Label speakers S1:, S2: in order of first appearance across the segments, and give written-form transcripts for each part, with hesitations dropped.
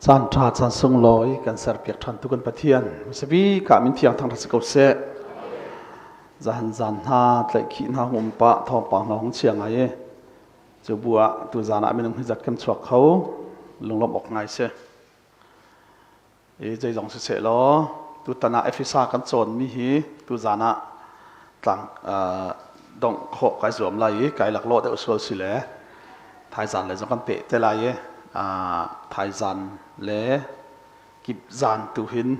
S1: Caan ṭha caan sunglawi kan serpiak ṭhan tu kan Pathian hmasabik ah min thiang thangṭhat si ko seh. Zahan zan hna tlaihkhih hna hung um pah thawngpang hna hung chia ngai i cu bu ah tuzan ah minung hi zat kan chuak kho lunglawmh awk ngai si. I zeizong siseh law tutan ah Efesa kan cawnmi hi tuzan ah tlang dongh khawh kai zuam lai i kai laklawh deuh sual si le thaizan le zong kan peh te lai i thaizan le kip zan tu hin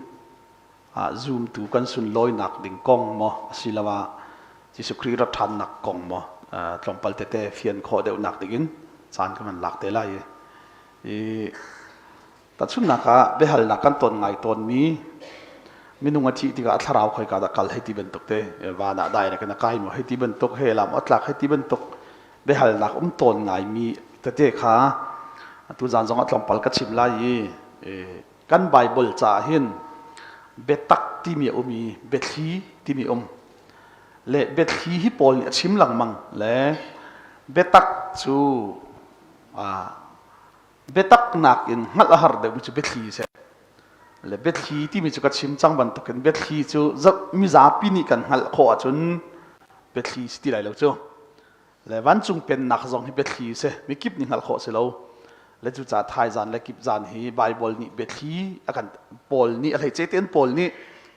S1: zumtu kan sunlawinak ding kong maw asiloah Jesuh Khrih rat ṭhannak kong maw tlawmpal tete fian khawh deuhnak dingin caan kan van lak te lai i Tahchunhnak ah biahalnak kan ton ngai tawnmi minung a thih tikah a thlarau khoika dah kal hei ti bantuk te van ah dai in a kai maw hei ti bantuk he lam a tlak hei ti bantuk biahalnak um tawn ngaimi tete kha tu zan zong ah tlawmpal ka chim lai i kan Bible caah hin biatak timi a um i biathli timi um le biathli hi Paul nih a chim lengmang le biatak cu biatak nakin hngalh a har deuhmi cu biathli a si. Le biathli timi cu ka chim cang bantukin biathli cu mizapi nih kan hngalh khawh ahcun biathli si ti lai lo cu. Le vancung pennak zong hi biathli a si. Mikip nih hngalh khawh si lo. Le cucaah thaizan le kipzan hi Bible nih biathli a kan Paul nih a hleice tein Paul nih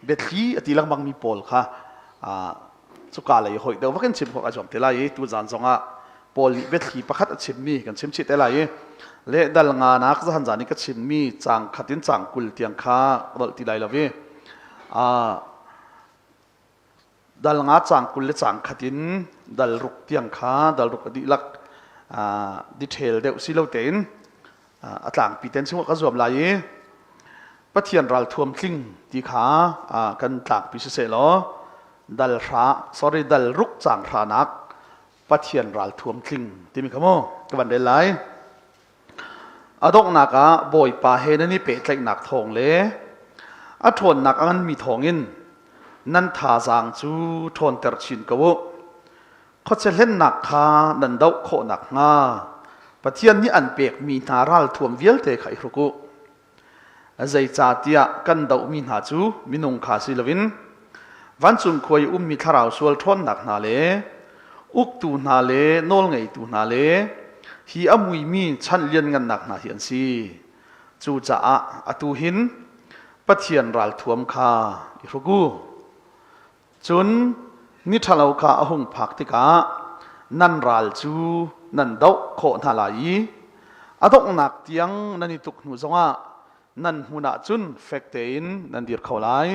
S1: biathli a ti lengmangmi pawl kha cuka lei hoih deuh vakin chim khawh a zuam te lai i tuzan zongah Paul nih biathli pakhat a chimmi kan chim chih te lai i le dal nga nak zahan zan i ka chimmi cang khat in cang 20 tiang kha dolh ti lai lo i dal nga cang 20 le cang khat in dal ruk tiang kha dal ruk a dihlak detail deuh si lo tein a tlangpi ten chung ka zuam lai i Pathian ral thuam tling ti kha kan tlangpi siseh law dal hra sorry dal ruk cang hra nak Pathian ral thuam tling timi kha mu ka van rel lai a donghnak ah Bawipa he nan i pehtlaihnak thawng le a ṭhawnnak a nganmi thawngin nan thazaang cu ṭhawnter chin ko u Khuachia hlennak kha nan doh khawh nakhnga Pathian nih an pekmi hna ralthuam vialte kha i hruk u. Zeicahtiah kan dohmi hna cu minung kha si loin vancung khua i ummi thlarau sual ṭhawnnak hna le uktu hna le nawlngeitu hna le hi a muimi chan lianngannak hna hi an si. Cucaah atu hin Pathian ralthuam kha i hruk u. Cun ni ṭhalo kha a hung phak tikah nan ral cu nan doh khawh hna lai i a donghnak tiang nan i tuk hnu zongah nan hmun ah cun fek tein nan dir kho lai.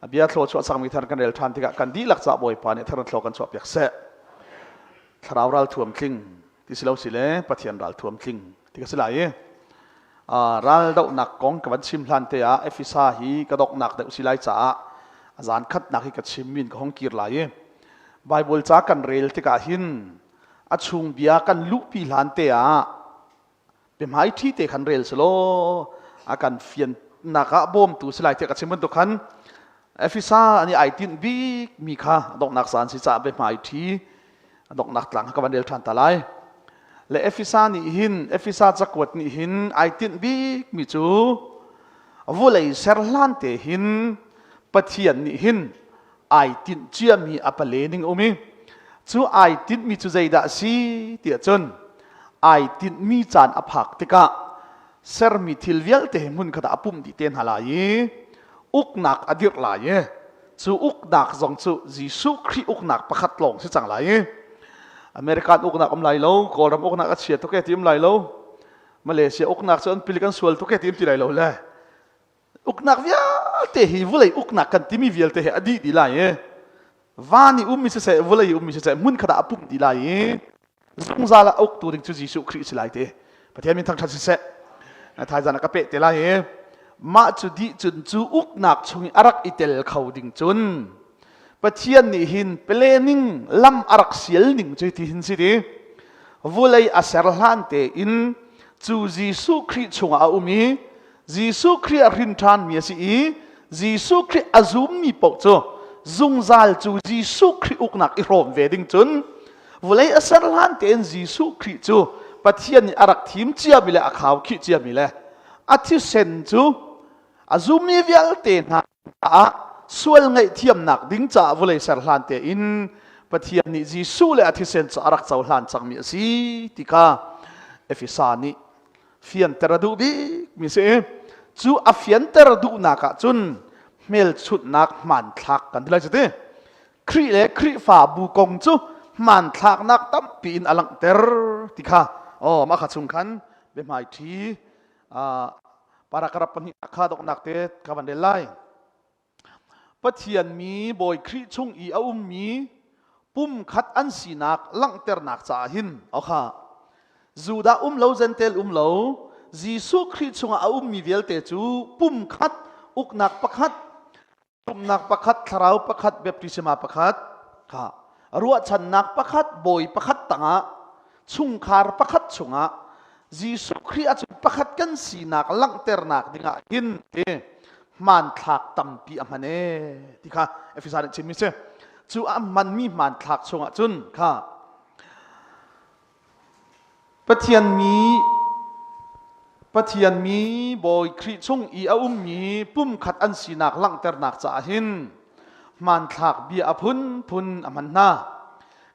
S1: A bia thlaw chuah cangmi thar kan rel ṭhan tikah kan dihlak ca Bawipa nih thar thlaw kan chuahpiak seh. Thlarau ral thuam tling ti si lo si le Pathian ral thuam tling ti ka si lai i ral dohnak kong ka van chim hlan te ah Efesa hi ka doknak deuh si lai caah a zan khatnak hi ka chim min ka hong kir lai i Bible ca kan rel tikah hin a chung bia kan luhpi hlan te ah biahmai ṭhi te khan rel selaw a kan fian nak ah bawmtu si lai tiah ka chim bantuk khan Efesa ani ai tinh bik mi kha donghnak zan si caah biahmai ṭhi donghnak tlang ka van rel ṭhan ta lai le Efesa nih hin Efesa cakuat nih hin ai tinh bik mi cu vulei ser hlan te hin Pathian nih hin ai tinh ciami a pale ning um i cu ai tinhmi cu zeidah a si tiah cun ai tinhmi caan a phak tikah sermi thil vialte hi hmun khat ah a pumh dih te hna lai i uknak a dirh lai i cu uknak zong cu Jesuh Khrih uknak pakhat lawng si cang lai i American uknak um lai lo Kawlram uknak a chia tuk e ti um lai lo Malaysia uknak cu an pilik an sual tuk e ti um ti lai lo le uknak vialte hi vulei uknak kan timi vialte hi a dih dih lai i van i ummi siseh vulei i ummi siseh hmun khat ah a pumh dih lai i zungzal ah uktu ding cu Jesuh Khrih si lai te Pathian min thangṭhat siseh thaizan a ka peh te lai i mah cu dih cun cu uknak chung i a rak i tel kho ding cun Pathian nih hin planning lam a rak sial ning cu ti hin si ti vulei a ser hlan tein cu Jesuh Khrih chungah a um i Jesuh Khrih a hrin ṭhanmi a si i Jesuh Khrih a zummi paoh cu zungzal cu Jesuh Khrih uknak i hrawm ve ding cun vawlei a ser hlan tein Jesuh Khrih cu Pathian nih a rak thim ciami le a khau khih ciami le A thisen cu a zummi vialte hna caah sual ngaihthiamnak ding caah vawlei ser hlan tein Pathian nih Jesuh le a thisen cu a rak cohlan cangmi a si ti kha Efesa nih fianter a duh bikmi si. Cu a fianter duhnak ah cun hmelchunhnak hmanthlak kan ti lai cu ti. Khrih le Khrihfabu kong cu hmanthlaknak tampi in a langhter ti kha oh mah kha chung khan biahmaiṭhi paragraph pahnih kha donghnak te ka van rel lai. Pathian mi Bawi Khrih chung i a ummi pumkhat an sinak langhternak caah hin okha Judah um lo Gentel um lo Jesuh Khrih chungah a ummi vialte cu pumkhat uknak pakhat Zumhnak pakhat, thlarau pakhat, baptisma pakhat, kha ruahchannak pakhat, bawi pakhat tangah, chungkhar pakhat chungah Jesuh Khrih ahcun pakhat kan sinak langhternak dingah hin ti hmanthlak tampi a hman ee ti kha Efesa nih chimmi si. Cu a hmanmi hmanthlak chungah cun kha Pathian mi Pathian mi Bawi Khrih chung i a ummi pumkhat an sinak langhternak caah hin hmanthlak bia a phunphun a hman hna.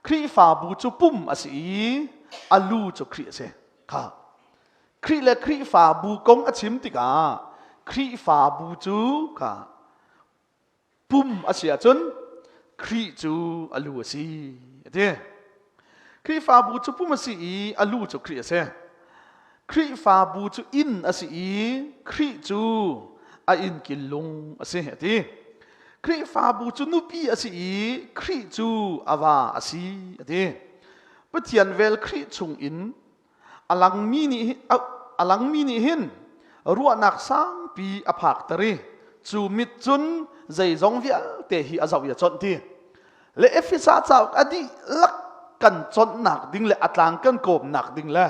S1: Khrihfabu cu pum a si i a lu cu Khrih a si. Kha Khrih le Khrihfabu kong a chim tikah Khrihfabu cu kha pum a si ahcun Khrih cu a lu a si a ti. Khrihfabu cu pum a si i a lu cu Khrih a si. Khrihfabu cu inn a si i Khrih cu a inn killung a si a ti. Khrihfabu cu nupi a si i Khrih cu a va a si a ti. Pathian vel Khrih chung in a langmi nih a langmi nih hin ruahnak sangpi a phakter i cu mit cun zeizong vialte hi a zoh i a conh ti le Efesa cauk a dihlak kan conhnak ding le a tlang kan kawmnak ding le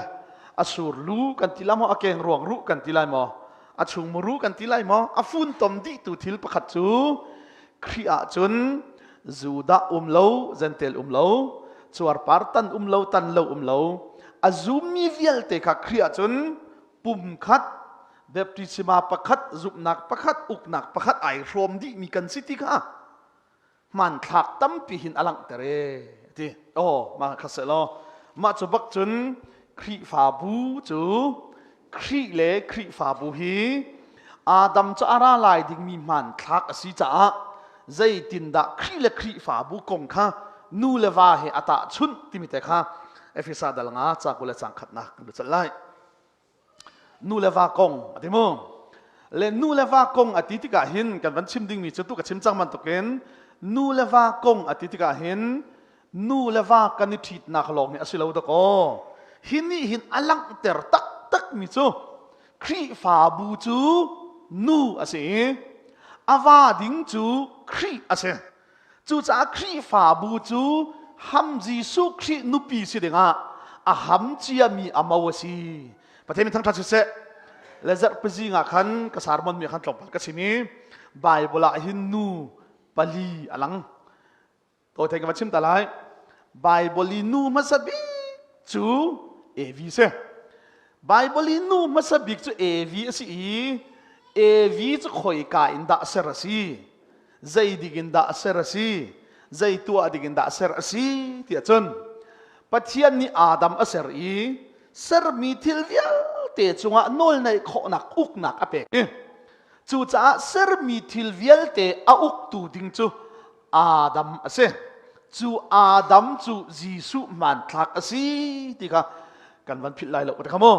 S1: a surlu kan ti lai maw a keng ruang ruh kan ti lai maw a chung muru kan ti lai maw a funtom dih tu thil pakhat cu Khrih ah cun Judah um lo, Gentel um lo, cuarpar tan um lo, tan lo um lo, a zummi vialte kha Khrih ahcun pum khat, baptisma pakhat, zumhnak pakhat, uknak pakhat ai hrawm dihmi kan si ti kha hmanthlak tampi hin a langhter e ti. Oh, mah kha seh law mah cu bak cun Khrihfabu cu Khrih le Khrihfabu hi Adam cu a ra lai dingmi hmanthlak a si caah zeitindah Khrih le Khrihfabu kong kha nu le va he a tahchunh timi te kha Efesa dal nga ca 20 le cang khatnak kan lut lai. Nu le va kong a ti mu. Le nu le va kong a ti tikah hin kan van chim dingmi cu tu ka chim cang bantukin nu le va kong a ti tikah hin nu le va kan i ṭhitnak lawng hi a si lo dakaw hi nih hin a langhter taktak mi cu Khrihfabu cu nu a si i a va ding cu Khrih a si cucaah Khrihfabu cu ham Jesuh Khrih nupi si dingah a ham ciami a mo a si Pathian min thangṭhat siseh le zarhpizing ah khan ka sermon mi khan tlawmpal ka chim i Bible ah hin nu pali a lang Tawite ka va chim ta lai. Bible i nu hmasa bik cu Evi si. Bible i nu hmasa bik cu Evi a si i Evi cu khoika in dah ser a si? Zei dik in dah ser a si? Zei tuah ding in dah ser a si? Tiah cun Pathian nih Adam a ser i sermi thil vialte cungah nawlneih khawhnak uknak a pek i cucaah sermi thil vialte a uktu ding cu Adam a si. Cu Adam cu Jesuh hmanthlak a si ti kha kan van philh lai lo ka mu.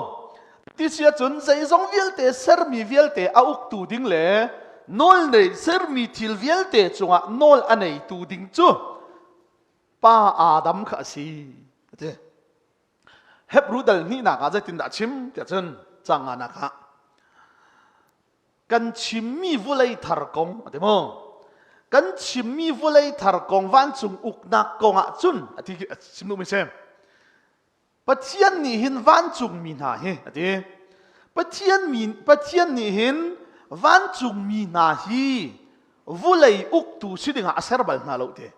S1: Ti si ahcun zeizong vialte sermi vialte a uktu ding le nawl nei sermi thil vialte cungah nawl a neitu ding cu pa Adam kha a si. Ati. Hebrew dal hnihnak ah zeitindah a chim tiah cun cang nga nak ah kan chimmi vawlei thar kong a ti mu kan chimmi vawlei thar kong vancung uknak kong ah cun a ti a chim duhmi si Pathian nih hin vancung mi hna hi a ti Pathian mi Pathian nih hin vancung mi hna hi vulei uktu si dingah a ser bal hna lo ti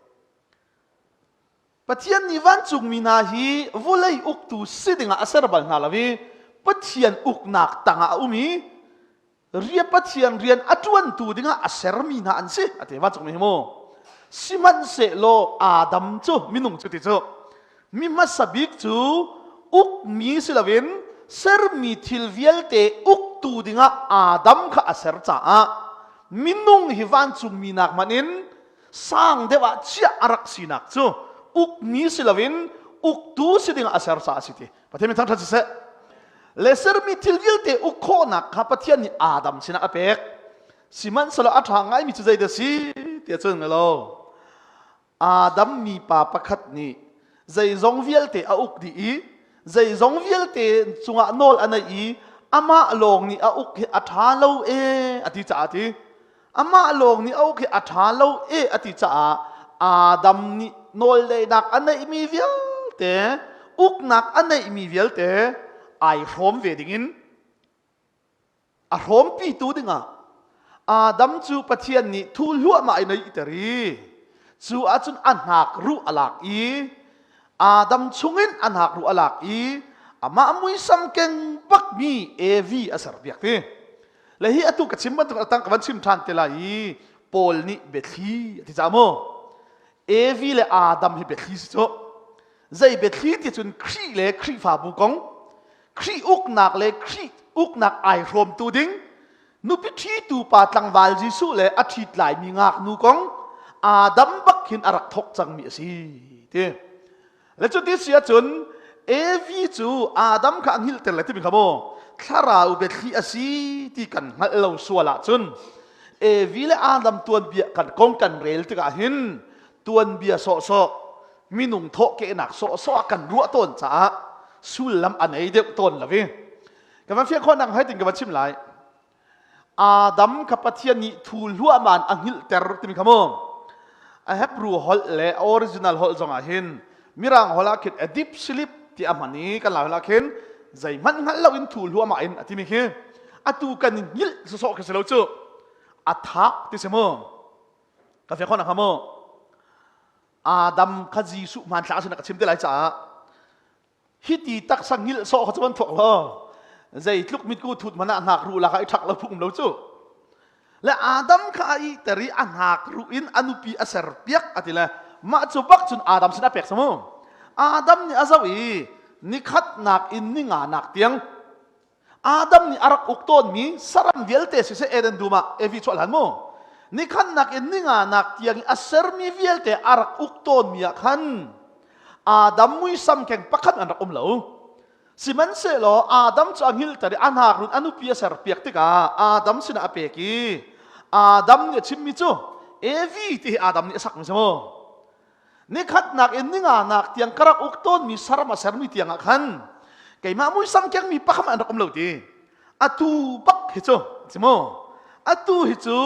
S1: Pathian nih vancungmi hna hi vulei uktu si dingah a ser bal hna lo i Pathian uknak tangah a um i. Ria Pathian rian a ṭuantu dingah a sermi hna an si a ti vancungmi hi mu. Sihmanhsehlaw Adam cu minung cu ti cu mi hmasa bik cu ukmi si loin sermi thil vialte uktu dingah Adam kha a ser caah minung hi vancungmi nak hmanh in sang deuh ah chiah a rak sinak cu ukmi si loin uktu si dingah a ser caah a si ti. Pathian min thangṭhat siseh. Le sermi thil vialte uk khawhnak kha Pathian nih Adam sinah a pek. Sihmanhsehlaw a ṭha ngaimi cu zeidah si tiah cun lo. Adam mipa pakhat nih zeizong vialte a uk dih i zeizong vialte cungah nawl a neih i amah lawng nih a uk hi a ṭha lo e a ti caah ti. Amah lawng nih a uk hi a ṭha lo e a ti caah Adam nih nawlneihnak a neihmi vialte uknak a neihmi vialte ai hrawm ve dingin a hrawmpitu dingah Adam cu Pathian nih thu hluahmah in a iter i cu ahcun a hnak ruh a lak i Adam chungin a hnak ruh a lak i amah muisam keng bakmi Evi a serpiak ti. Le hi atu ka chim bantuk atang ka van chim ṭhan te lai i Paul nih biathli a ti ca mu. Evi le Adam hi biathli si cu. Zei biathli ti cun Khrih le Khrihfabu kong, Khrih uknak le Khrih uknak ai hrawmtu ding, nupi ṭhitu pa tlangval Jesuh le a ṭhit laimi ngaknu kong Adam bak hin a rak thawk cangmi a si ti. Le cuti si ahcun Evi cu Adam kha a hngilhter le timi kha maw thlarau biathli a si ti kan hngalh lo sual ahcun Evi le Adam tuanbia kan kong kan rel tikah hin tuanbia sawhsawh minung thawhkehnak sawhsawh ah kan ruah tawn caah sullam a nei deuh tawn lo i ka van fiah khawh nak hai tin ka van chim lai Adam kha Pathian nih thu hluahman a hngilhter timi kha mu. A Hebrew holh le original holh zongah hin Mirang holh ah khin a deep sleep ti a hman i kan lai holh ah khin zeihmanh hngalh loin thu hluahmah in a timi khi atu kan i hngilh sawsawh khi si lo cu a thak ti si mu. Ka fiang khawh nak hnga mu. Adam kha Jesuh hmanthlak sin ka chim te lai caah hiti taksa ngilh sawh kha cu van thuak law zeitluk mitku thut hmanh ah hnak ruh lakah i ṭhak lo phung lo cu le Adam kha a iter i a hnak ruh in a nupi a ser piak a ti le mah cu bak cun Adam sin a pek samu Adam nih a zoh i nikhatnak in ninga nak tiang Adam nih a rak uk tawnmi saram vialte siseh Eden dum ah Evi chuah hlan mu nikhannak in ninganak tiang i a sermi vialte a rak uk tawnmi ah khan Adam muisam keng pakhat an rak um lo. Sihmanhsehlaw Adam cu a hngilter i a hnakrun a nupi a serpiak tikah Adam sinah a pek i Adam nih a chimmi cu Evi ti hi Adam nih a sakmi si mu. Nikhatnak in ninganak tiang ka rak uk tawnmi saram a sermi tiang ah khan keimah muisam kengmi pakhat an rak um lo ti. Atu bak hi cu si mu. Atu hi cu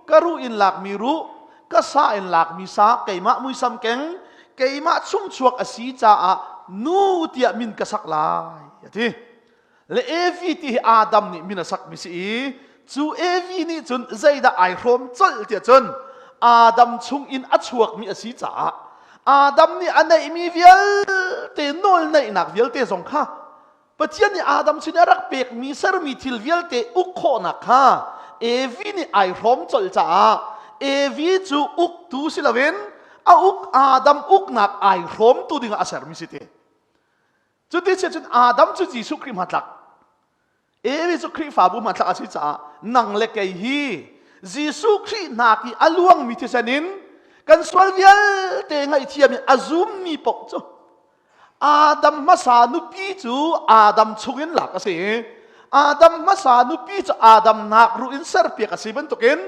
S1: ka ruh in lakmi ruh, ka sa in lakmi sa, keimah muisam keng, keimah chungchuak a si caah nu tiah min ka sak lai a ti. Le Evi ti hi Adam nih min a sakmi si i cu Evi nih cun zeidah ai hrawm colh tiah cun Adam chung in a chuakmi a si caah Adam nih a neihmi vialte nawl neihnak vialte zong kha Pathian nih Adam sin a rak pekmi sermi thil vialte uk khawhnak kha Evi nih ai hrawm colh caah Evi cu uktu si loin a uk Adam uknak ai hrawmtu dingah a sermi si ti. Cuti si cun Adam cu Jesuh Khrih hmanthlak Evi cu Khrihfabu hmanthlak a si caah nang le kei hi Jesuh Khrih hnak i a luangmi thisen in kan sual vialte ngaihthiam i a zummi paoh cu Adam hmasa nupi cu Adam chungin lak a si i Adam hmasa nupi cu Adam nak ruh in serpiak a si bantukin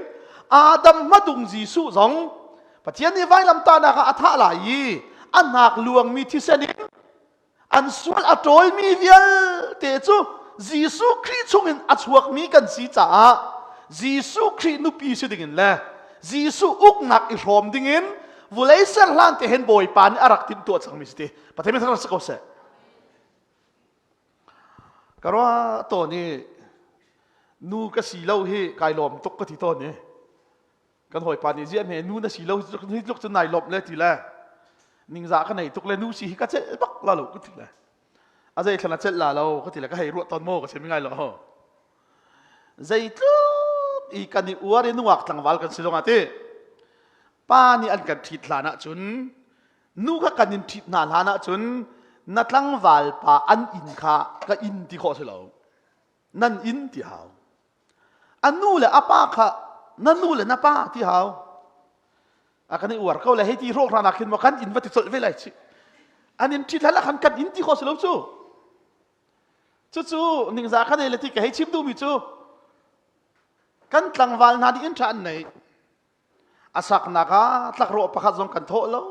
S1: Adam hmadung Jesuh zong Pathian nih vailamtahnak ah a thah lai i a hnak luangmi thisen in an sual a ṭawlmi vialte cu Jesuh Khrih chungin a chuakmi kan si caah Jesuh Khrih nupi si dingin le Jesuh uknak i hrawm dingin vulei ser hlan te hin Bawipa nih a rak timhtuah cangmi si ti Pathian min thangṭhat si ko seh. Ka ruah tawn i nu ka si lo hi kai lawm tuk ka ti tawn i kan hawipa nih ziah hme nu na si lo hi tluk cun nai lawmh le ti le ningzah ka nei tuk le nu si hi ka celh bak la lo ka ti le a zei thlan a celh la lo ka ti le ka hei ruah tawn maw ka chim ngai lo. Zeitluk i kan i uar i nungak tlangval kan si zongah ti pa nih an kan ṭhit hlan ahcun nu kha kan in ṭhit hna hlan ahcun na tlangval pa an inn kha ka inn ti khawh si lo. Nan inn ti hau. A nu le a pa kha na nu le na pa ti hau. A kan i uar ko le hei ti hrawk hna nak hin maw kan inn va ti colh ve lai chi. An in ṭhit hlan ah khan kan inn ti khawh si lo cu. Cucu ningzah kha nei le ti ka hei chim duhmi cu kan tlangval hna nih inn ṭha an nei. A saknak ah tlakrawh pakhat zong kan thawh lo.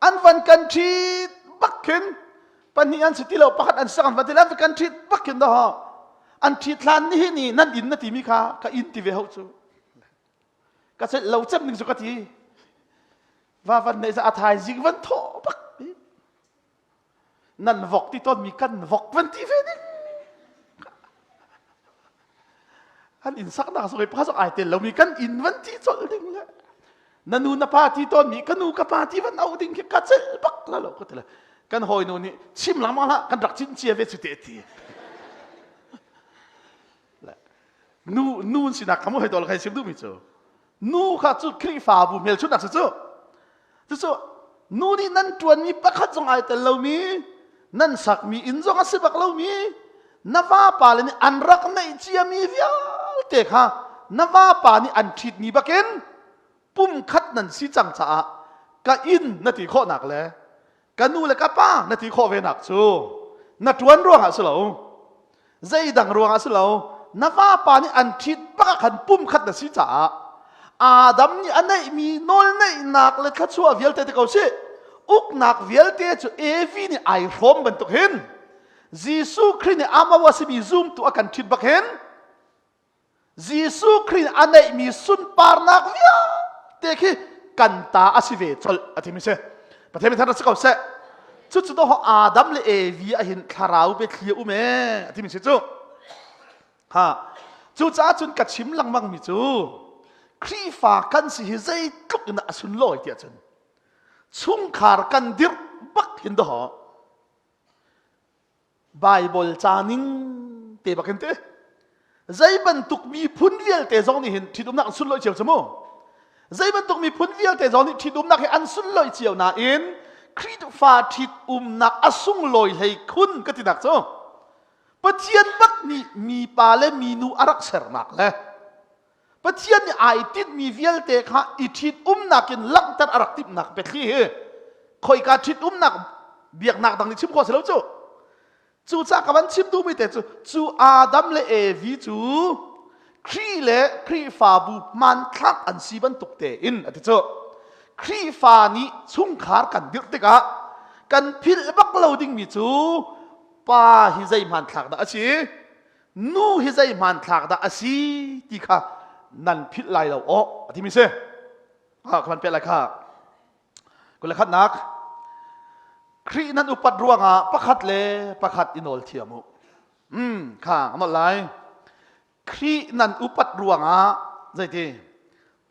S1: An van kan ṭhit bak khin pahnih an si ti lo pakhat an sak an van ti an van kan ṭhit bak khin dah an ṭhit hlan nihin ni nan inn na timi kha ka inn ti ve ho cu. Ka celh lo cem ning cu ka ti. Va van neih a thaizing van thawh bak. Nan vok ti tawnmi kan vok van ti ve ding. An inn saknak zong i pa zong ai tel lomi kan inn van ti colh ding le na nu na pa ti tawnmi ka nu ka pa ti van auh ding khi ka celh bak la lo ka ti le kan hawinu nih chim lengmang hlah kan rak cin cia ve cu te ti. Nu nu sinak kha mu hei dol kai sim duhmi cu nu kha cu Khrihfabu hmelchunhnak cu cu cucu nu nih nan ṭuanmi pakhat zong ai tel lomi nan sakmi inn zong a si bak lomi na vapa le nih an rak neih ciami vialte kha na vapa nih an ṭhitmi bakin pumkhat nan si cang caah ka inn na ti khawhnak le ka nu le ka pa na ti khawh ve nak cu na ṭuan ruangah si lo zeidang ruangah si lo na vapa nih an ṭhit bak ah khan pumkhat na si caah Adam nih a neihmi nawlneihnak le thluachuah vialte te ko si uknak vialte cu Evi nih ai hrawm bantuk hin Jesuh Khrih nih amah a simi zumtu a kan ṭhit bak hin Jesuh Khrih a neihmi sunparnak vialte khi kan ta a si ve colh a timi si. Pathian mi thar si ko seh. Cucu to Adam le Evi ahin thlarau biathli a um ee a timi si cu. Ha. Cucaah cun ka chim lengmang mi cu Khrihfa kan si hi zeitluk in a sunlawi tiah cun chungkhar kan dirh bak hin dawh Baibal ca ning te bak in te zei bantuk miphun vialte zong nih hin ṭhitumnak an sunlawih cio cu mu zei bantuk miphun vialte zong nih ṭhitumnak hi an sunlawih cio nain Khrihfa ṭhitumnak a sunglawi hlei khun ka tinak cu Pathian bak nih mipa le minu a rak sernak le Pathian nih ai tinhmi vialte kha i ṭhitumnak in langhter a rak timhnak biathli hi khoika ṭhitumnak biaknak dang nih chim khawh si lo cu. Cucaah ka van chim duhmi te cu cu Adam le Evi cu Khrih le Khrihfabu hmanthlak an si bantuk tein a ti cu. Khrihfa nih chungkhar kan dirh tikah kan philh bak lo dingmi cu pa hi zei hmanthlak dah a si nu hi zei hmanthlak dah a si ti kha nan philh lai lo aw a timi si ha ka van peh lai kha kul khatnak Khrih nan upat ruangah pakhat le pakhat i nawl thiam u um kha ka nolh lai Khrih nan upat ruangah zeiti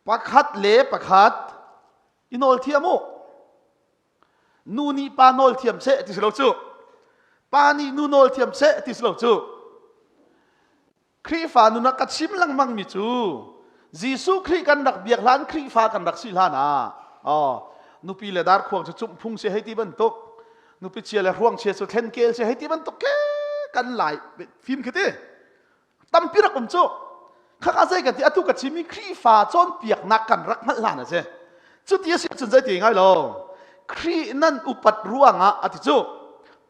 S1: pakhat le pakhat i nawl thiam u Nu nih pa nawl thiam seh ti si lo cu. Pa nih nu nawl thiam seh ti si lo cu. Khrihfa nun ah ka chim lengmang mi cu Jesuh Khrih kan rak biak hlan Khrihfa kan rak si hlan ah oh nupi le darkhuang cu cumh phung si hei ti bantuk nupi chia le hruang chia cu thlen kel si hei ti bantuk ke kan lai fim khi ti Tampi rak um cu. Khaka zei kan ti atu ka chimmi Khrihfa cawnpiaknak kan rak hngalh hlan a si. Cuti a si ahcun zeiti ngai lo. Khrih nan upat ruangah a ti cu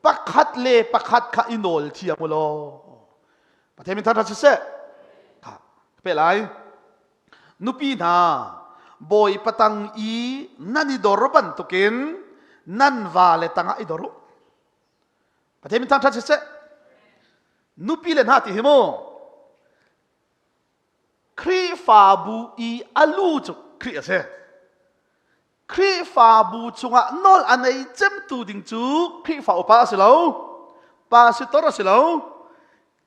S1: pakhat le pakhat kha i nawl thiam u law. Pathian min thangṭhat siseh. Kha pe lai. Nupi hna, bawipa tang i nan i dor bantukin nan vale tangah i dor u. Pathian min thangṭhat siseh. Nupi le hna ti hi mu Khrihfabu i a lu cu Khrih a si. Khrihfabu chungah nawl a nei cemtu ding cu Khrihfa upa a si lo, pastor a si lo.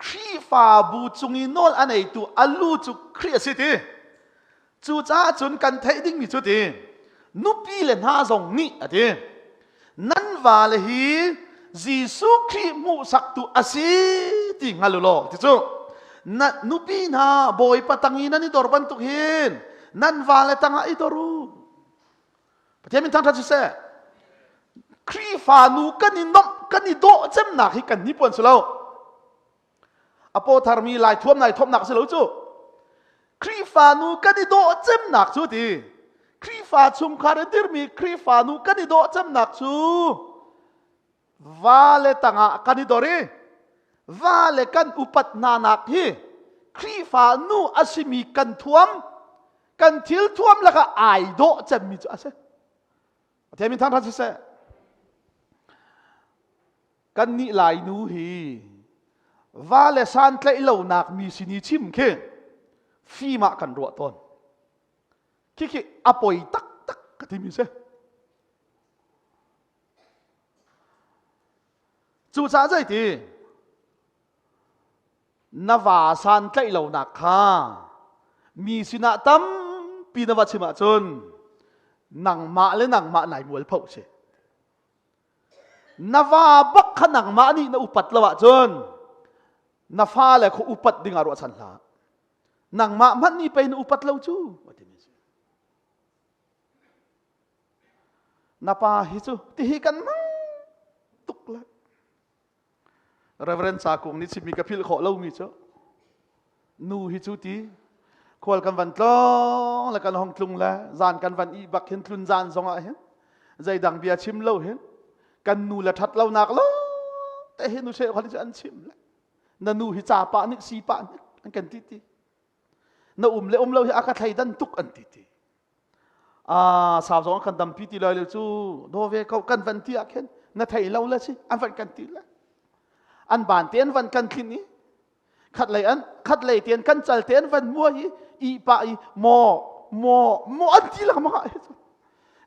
S1: Khrihfabu cung i nawl a neitu a lu cu Khrih a si ti. Cucaah cun kan theih dingmi cu ti nupi le hna zong nih a ti nan vale hi Jesuh Khrih hmuhsaktu a si ti hngal u law ti cu. Na nupi hna Bawipa tang i nan i dor bantuk hin nan vale tangah i dor u. Pathian min thangṭhat siseh. Khrihfa nu kan i nomh kan i dawh cemnak hi kan hnipuan si lo. A paw tharmi lai thuam nai thuamnak si lo cu. Khrihfa nu kan i dawh cemnak cu ti. Khrihfa chungkhar in dirmi Khrihfa nu kan i dawh cemnak cu vale tangah kan i dor i vale kan upat hna nak hi Khrihfa nu a simi kan thuam kan thil thuam lakah ai dawh cemmi cu a si. Pathian min thangṭhat siseh. Kannih Lainu hi va le santlaih lonak mi sin i chim khi fim ah kan ruah tawn. Khikhi a poi taktak ka timi si. Cucaah zeiti na va santlaih lonak kha mi sinah tampi na va chim ahcun nangmah le nangmah nai mualpho si. Na va bak kha nangmah nih na upat lo ahcun na fale kha upat ding ah ruahchan hlah. Nangmah hmanh nih pei na upat lo cu a timi si. Na pa hi cu tihi kan mang tuk lai. Reverend Ca Kung nih chimmi ka philh khawh lomi cu nu hi cu ti khual kan van tlawng le kan hong tlung le zan kan van ih bak hin tlun zan zong ah hin zeidang bia chim lo hin kan nu le that lo nak lo te hi nu she khal cu an chim le na nu hi ca pa nih si pa nih an kan ti ti na um le um lo hi a ka thleidan tuk an ti ti a sau zong kan dampi ti lai lo cu do ve ko kan van ti ah khin na thei lo le si an van kan ti le an ban te an van kan thlin i khat lei an khat lei te an kan cal te an van mua i i pa i maw maw maw an ti lengmang ah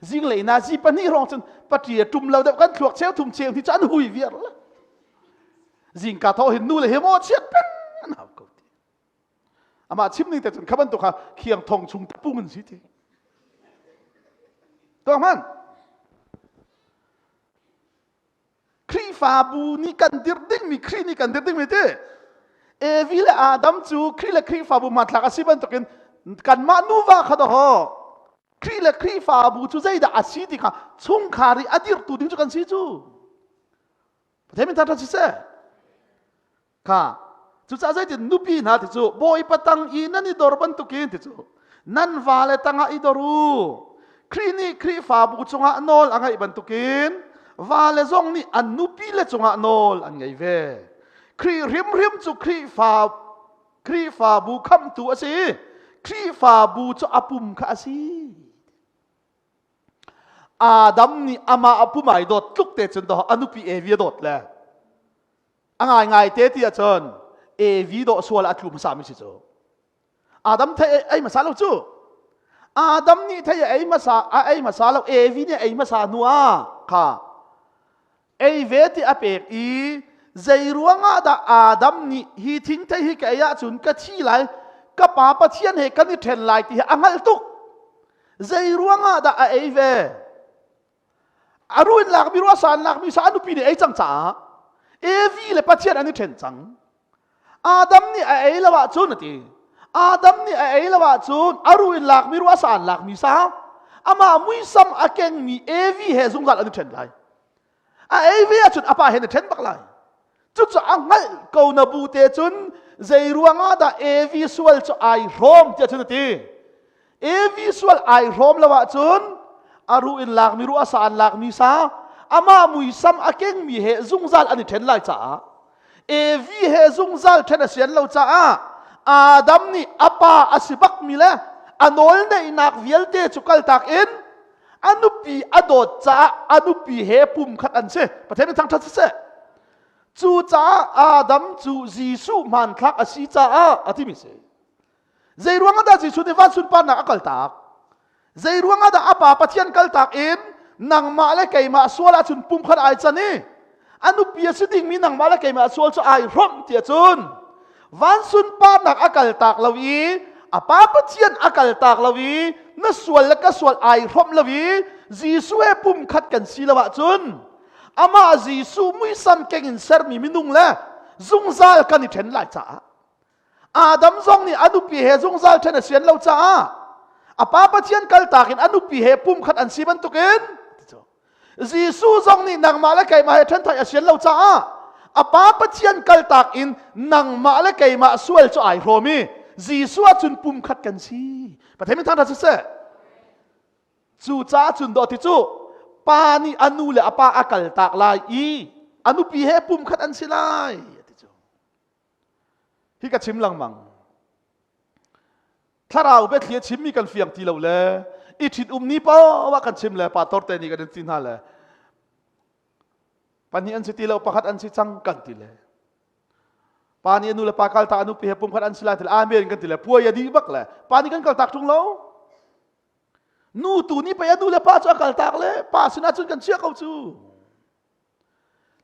S1: zinglei na zi pahnih rong cun patri a tum lo deuh kan thluak cheu thum cheu hi cu an hui viar la zingka tho hin nu le he maw chiat peng an hau ko ti Amah chim ning te cun kha bantuk kha khiang thong chung pung in si ti. Tuah hman. Khrihfabu nih kan dirh dingmi Khrih nih kan dirh dingmi ti. Evi le Adam cu Khrih le Khrihfabu hmanthlak a si bantukin kanmah nuva kha daw Khrih le Khrihfabu cu zeidah a si ti kha chungkhar i a dirhtu ding cu kan si cu. Pathian min thangṭhat siseh. Kha cucaah zeitin nupi hna ti cu Bawipa tang i nan i dor bantukin ti cu nan vale tangah i dor u. Khrih nih Khrihfabu cungah nawl a ngeih bantukin vale zong nih an nupile cungah nawl an ngei ve. Khrih hrimhrim cu Khrihfa Khrihfabu khamhtu a si. Khrihfabu cu a pum kha a si. Adam nih amah a pum ai dawt tluk te cun a nupi Evi a dawt le a ngaingai te ti ahcun Evi dawh sual a tlu hmasa mi si cu Adam thei ei hmasa lo cu Adam nih thei a ei hmasa a ei hmasa lo Evi nih ei hmasa hnu ah kha ei ve ti a pek i zei ruangah dah Adam nih hi thingthei hi ka ei ahcun ka thi lai ka pa Pathian he kan i ṭhen lai ti hi a hngalh tuk zei ruangah dah a ei ve a ruin lakmi rua san lakmi sa a nupi nih ei cang caah Evi le Pathian an i ṭhen cang Adam nih a ei lo ahcun a ti Adam nih a ei lo ahcun a ruin lakmi rua san lakmi sa amah muisam a kengmi Evi he zungzal an i ṭhen lai a ei ve ahcun a pa he na ṭhen bak lai cucu a hngalh ko na bu te cun zei ruangah dah Evi sual cu ai hrawm tiah cun a ti Evi sual ai hrawm lo ahcun a ruh in lakmi ruh a sa an lakmi sa amah muisam a kengmi he zungzal an i ṭhen lai caah Evi he zungzal ṭhen a sian lo caah Adam nih a pa a si bakmi le a nawl neihnak vialte cu kaltak in a nupi a dawt caah a nupi he pumkhat an si Pathian nih thangṭhat siseh cucaah Adam cu Jesuh hmanthlak a si caah a timi si zei ruangah dah Jesuh nih van sunparnak a kaltak zei ruangah dah a pa Pathian kaltak in nangmah le keimah sual ahcun pumkhat ai can i a nupi a si dingmi nangmah le keimah sual cu ai hrawmh tiah cun van sunparnak a kaltak lo i a pa Pathian a kaltak lo i na sual le ka sual ai hrawmh lo i Jesuh he pumkhat kan si lo ahcun amah Jesuh muisam keng in sermi minung le zungzal kan i ṭhen lai caah. Adam zong nih a nupi he zungzal ṭhen a sian lo caah a pa Pathian kaltak in a nupi he pumkhat an si bantukin Jesuh zong nih nangmah le keimah he ṭhen thai a sian lo caah a pa Pathian kaltak in nangmah le keimah sual cu ai hrawm i Jesuh ah cun pumkhat kan si. Pathian min thangṭhat siseh. Cu caah cun dawh ti cu pa nih a nu le a pa a kaltak lai i a nupi he pumkhat an si lai ti cu. Hi ka chim lengmang. Thlarau biathli a chimmi kan fiang ti lo le i ṭhit um ni paoh ah kan chim le pastor te nih kan in ti hna le pahnih an si ti lo pakhat an si cang kan ti le pa nih a nu le pa kaltak a nupi he pumkhat an si lai ti le amen kan ti le puai a dih bak le pa nih kan kaltak ṭung lo nu tu nih pei a nu le pa cu a kaltak le pa sinah cun kan chiah ko cu.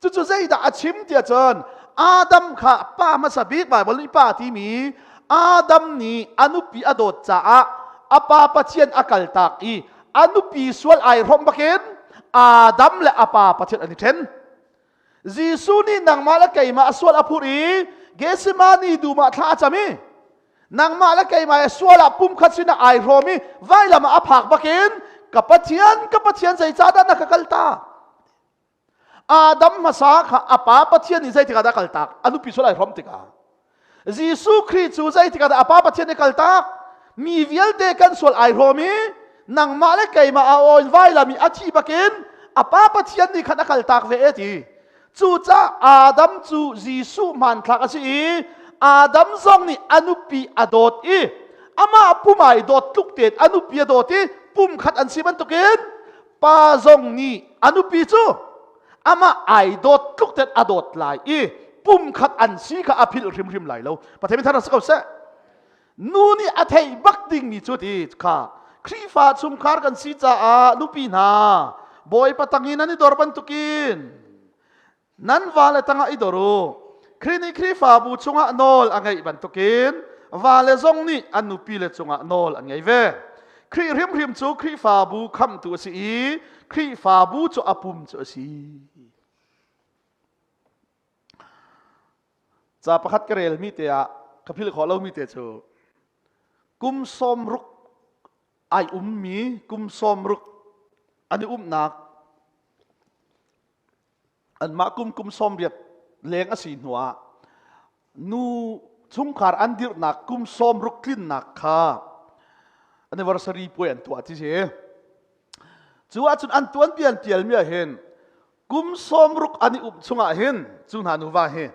S1: Cucu zeidah a chim tiah cun Adam kha pa hmasa bik Baibal nih pa timi Adam nih a nupi a dawt caah a pa Pathian a kaltak i a nupi sual ai hrawmh bakin Adam le a pa Pathian an i ṭhen. Jesuh nih nangmah le keimah a sual a phurh i Gethsemane dum ah thla a cam i nangmah le keimah sual ah pumkhat sinah ai hrawm i vailam ah a phak bakin ka Pathian ka Pathian zeicahdah na ka kaltak Adam hmasa kha a pa Pathian nih zeitikah dah kaltak? A nupi sual ai hrawm tikah. Jesuh Khrih cu zeitikah dah a pa Pathian nih kaltak? Mi vialte kan sual ai hrawm i nangmah le keimah a aw in vailam i a thi bakin a pa Pathian nih khan a kaltak ve e ti. Cucaah Adam cu Jesuh hmanthlak a si i Adam zong nih a nupi a dawt i amah pum ai dawt tluk tein a nupi a dawt i pumkhat an si bantukin pa zong nih a nupi cu amah ai dawt tluk ten a dawt lai i pumkhat an si kha a philh hrimhrim lai lo. Pathian min thar si ko seh. Nu nih a theih bak dingmi cu ti kha Khrihfa chungkhar kan si caah nupi hna Bawipa tangin an i dor bantukin Nan vale tangah i dor u. Khrih nih Khrihfabu chungah nawl a ngeih bantukin vale zong nih an nupile cungah nawl an ngei ve. Khrih hrimhrim cu Khrihfabu khamhtu a si i Khrihfabu cu a pum cu a si. Ca pakhat ka relmi te ah ka philh khawh lomi te cu kum 60 ai ummi kum 60 an i umnak Anmah kum kum 80 leng a si hnuah nu chungkhar an dirhnak kum 60 tlinnak kha anniversary puai an tuah ti si. Cu ahcun an tuanbia an tialmi ah hin kum 60 an i um chungah hin cu hna nuva hi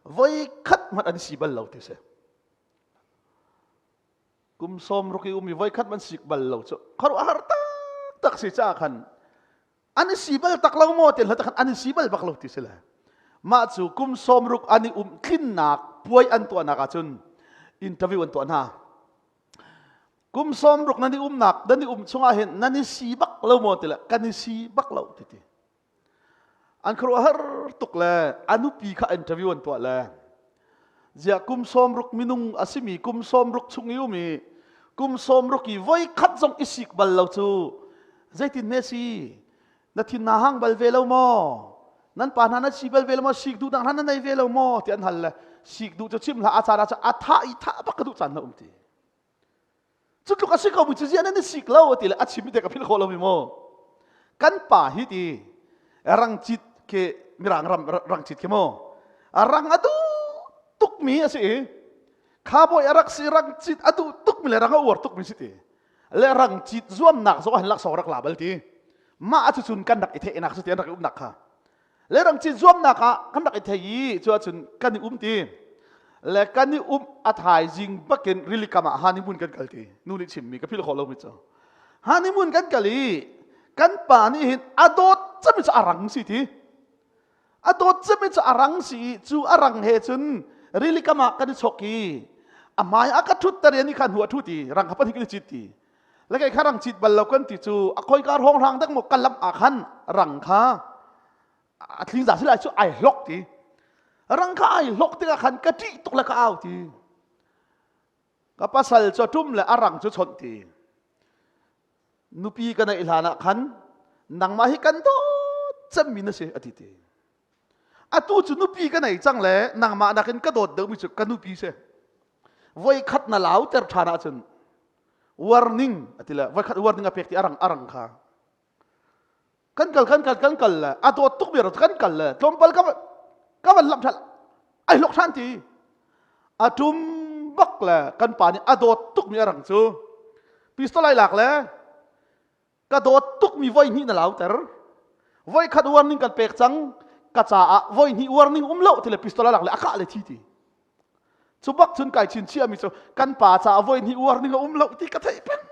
S1: voi khat hmanh an si bal lo ti si. Kum 60 i um i voi khat man sik bal lo cu khuaruahhar taktak si caah khan an i si bal tak lo maw ti hlat khan an i si bal bak lo ti si le mah cu kum 60 an i um tlinnak puai an tuahnak ahcun interview an tuah hna. Kum 60 nan i umnak nan i um chungah hin nan i si bak lo maw ti le kan i si bak lo ti ti an khuaruahhar tuk le a nupi kha interview an tuah le ziah kum 60 minung a simi kum 60 chung i um i kum 60 i voi khat zong i sik bal lo cu zeitin hme si? Na thin na hang bal ve lo maw? Nan pa hna na si bal ve lo maw? Sik duh dang hna na nei ve lo maw? Ti an hal le sik duh cu chim hlah, a caan ah a tha i tha bak ka duh caan na um ti. Cu tluk a si ko mi cu ziah nan i sik lo ti le a chim te ka philh khawh lo mi maw. Kan pa hi ti rang cit ke mirang ram rang cit ke maw rang a duh tuk mi a si i kha bawi a rak si rang cit a duh tuk mi le rang a uar tuk mi si ti le rang cit zuamnak zong ah hin laksawng rak la bal ti. Mah cu cun kan rak i theihnak cu ti an rak i umnak kha le rang cit zuamnak ah kan rak i thei i cu ahcun kan i um ti le kan i um a thaizing bakin rili kam ah honeymoon kan kal ti. Nu nih chimmi ka philh khawh lomi cu honeymoon kan kal i kan pa nih hin a dawt cemi cu a rang si ti, a dawt cemi cu a rang si i cu a rang he cun rili kam ah kan i chok i a hmai a ka thut ter i ani kha hnu a thu ti rang kha pahnih kan i cit ti le kei kha rang cit bal lo kan ti cu a khoi ka hrawng hrang dek maw ka lam ah khan rang kha a thling za silai cu ai hlok ti rang kha ai hlok tikah khan ka ṭih tuk le ka au ti ka pasal cu a ṭum le a rang cu chawnh ti nupi ka neih hlan ah khan nangmah hi kan dawt cemmi na si a ti ti. Atu cu nupi ka nei cang le nangmah nakin ka dawt deuhmi cu ka nupi si. Voi khat na lauter ṭhan ahcun warning a ti le voi khat warning a pek ti arang arang kha. Kan kal kan kal kan kal le a dawt tuk mi kan kal le tlawmpal ka ka van lamh ṭhan ai hlok ṭhan ti. A ṭum bak le kan pa nih a dawt tuk mi arang cu pistol ai lak le ka dawt tukmi voi hnih na lauter voi khat warning kan pek cang ka caah voi hnih warning um lo ti le pistol a lak le a kah le thi ti cu bak cun kai chin chiah mi cu kan pa caah voi hnih warning a um lo ti ka theih peng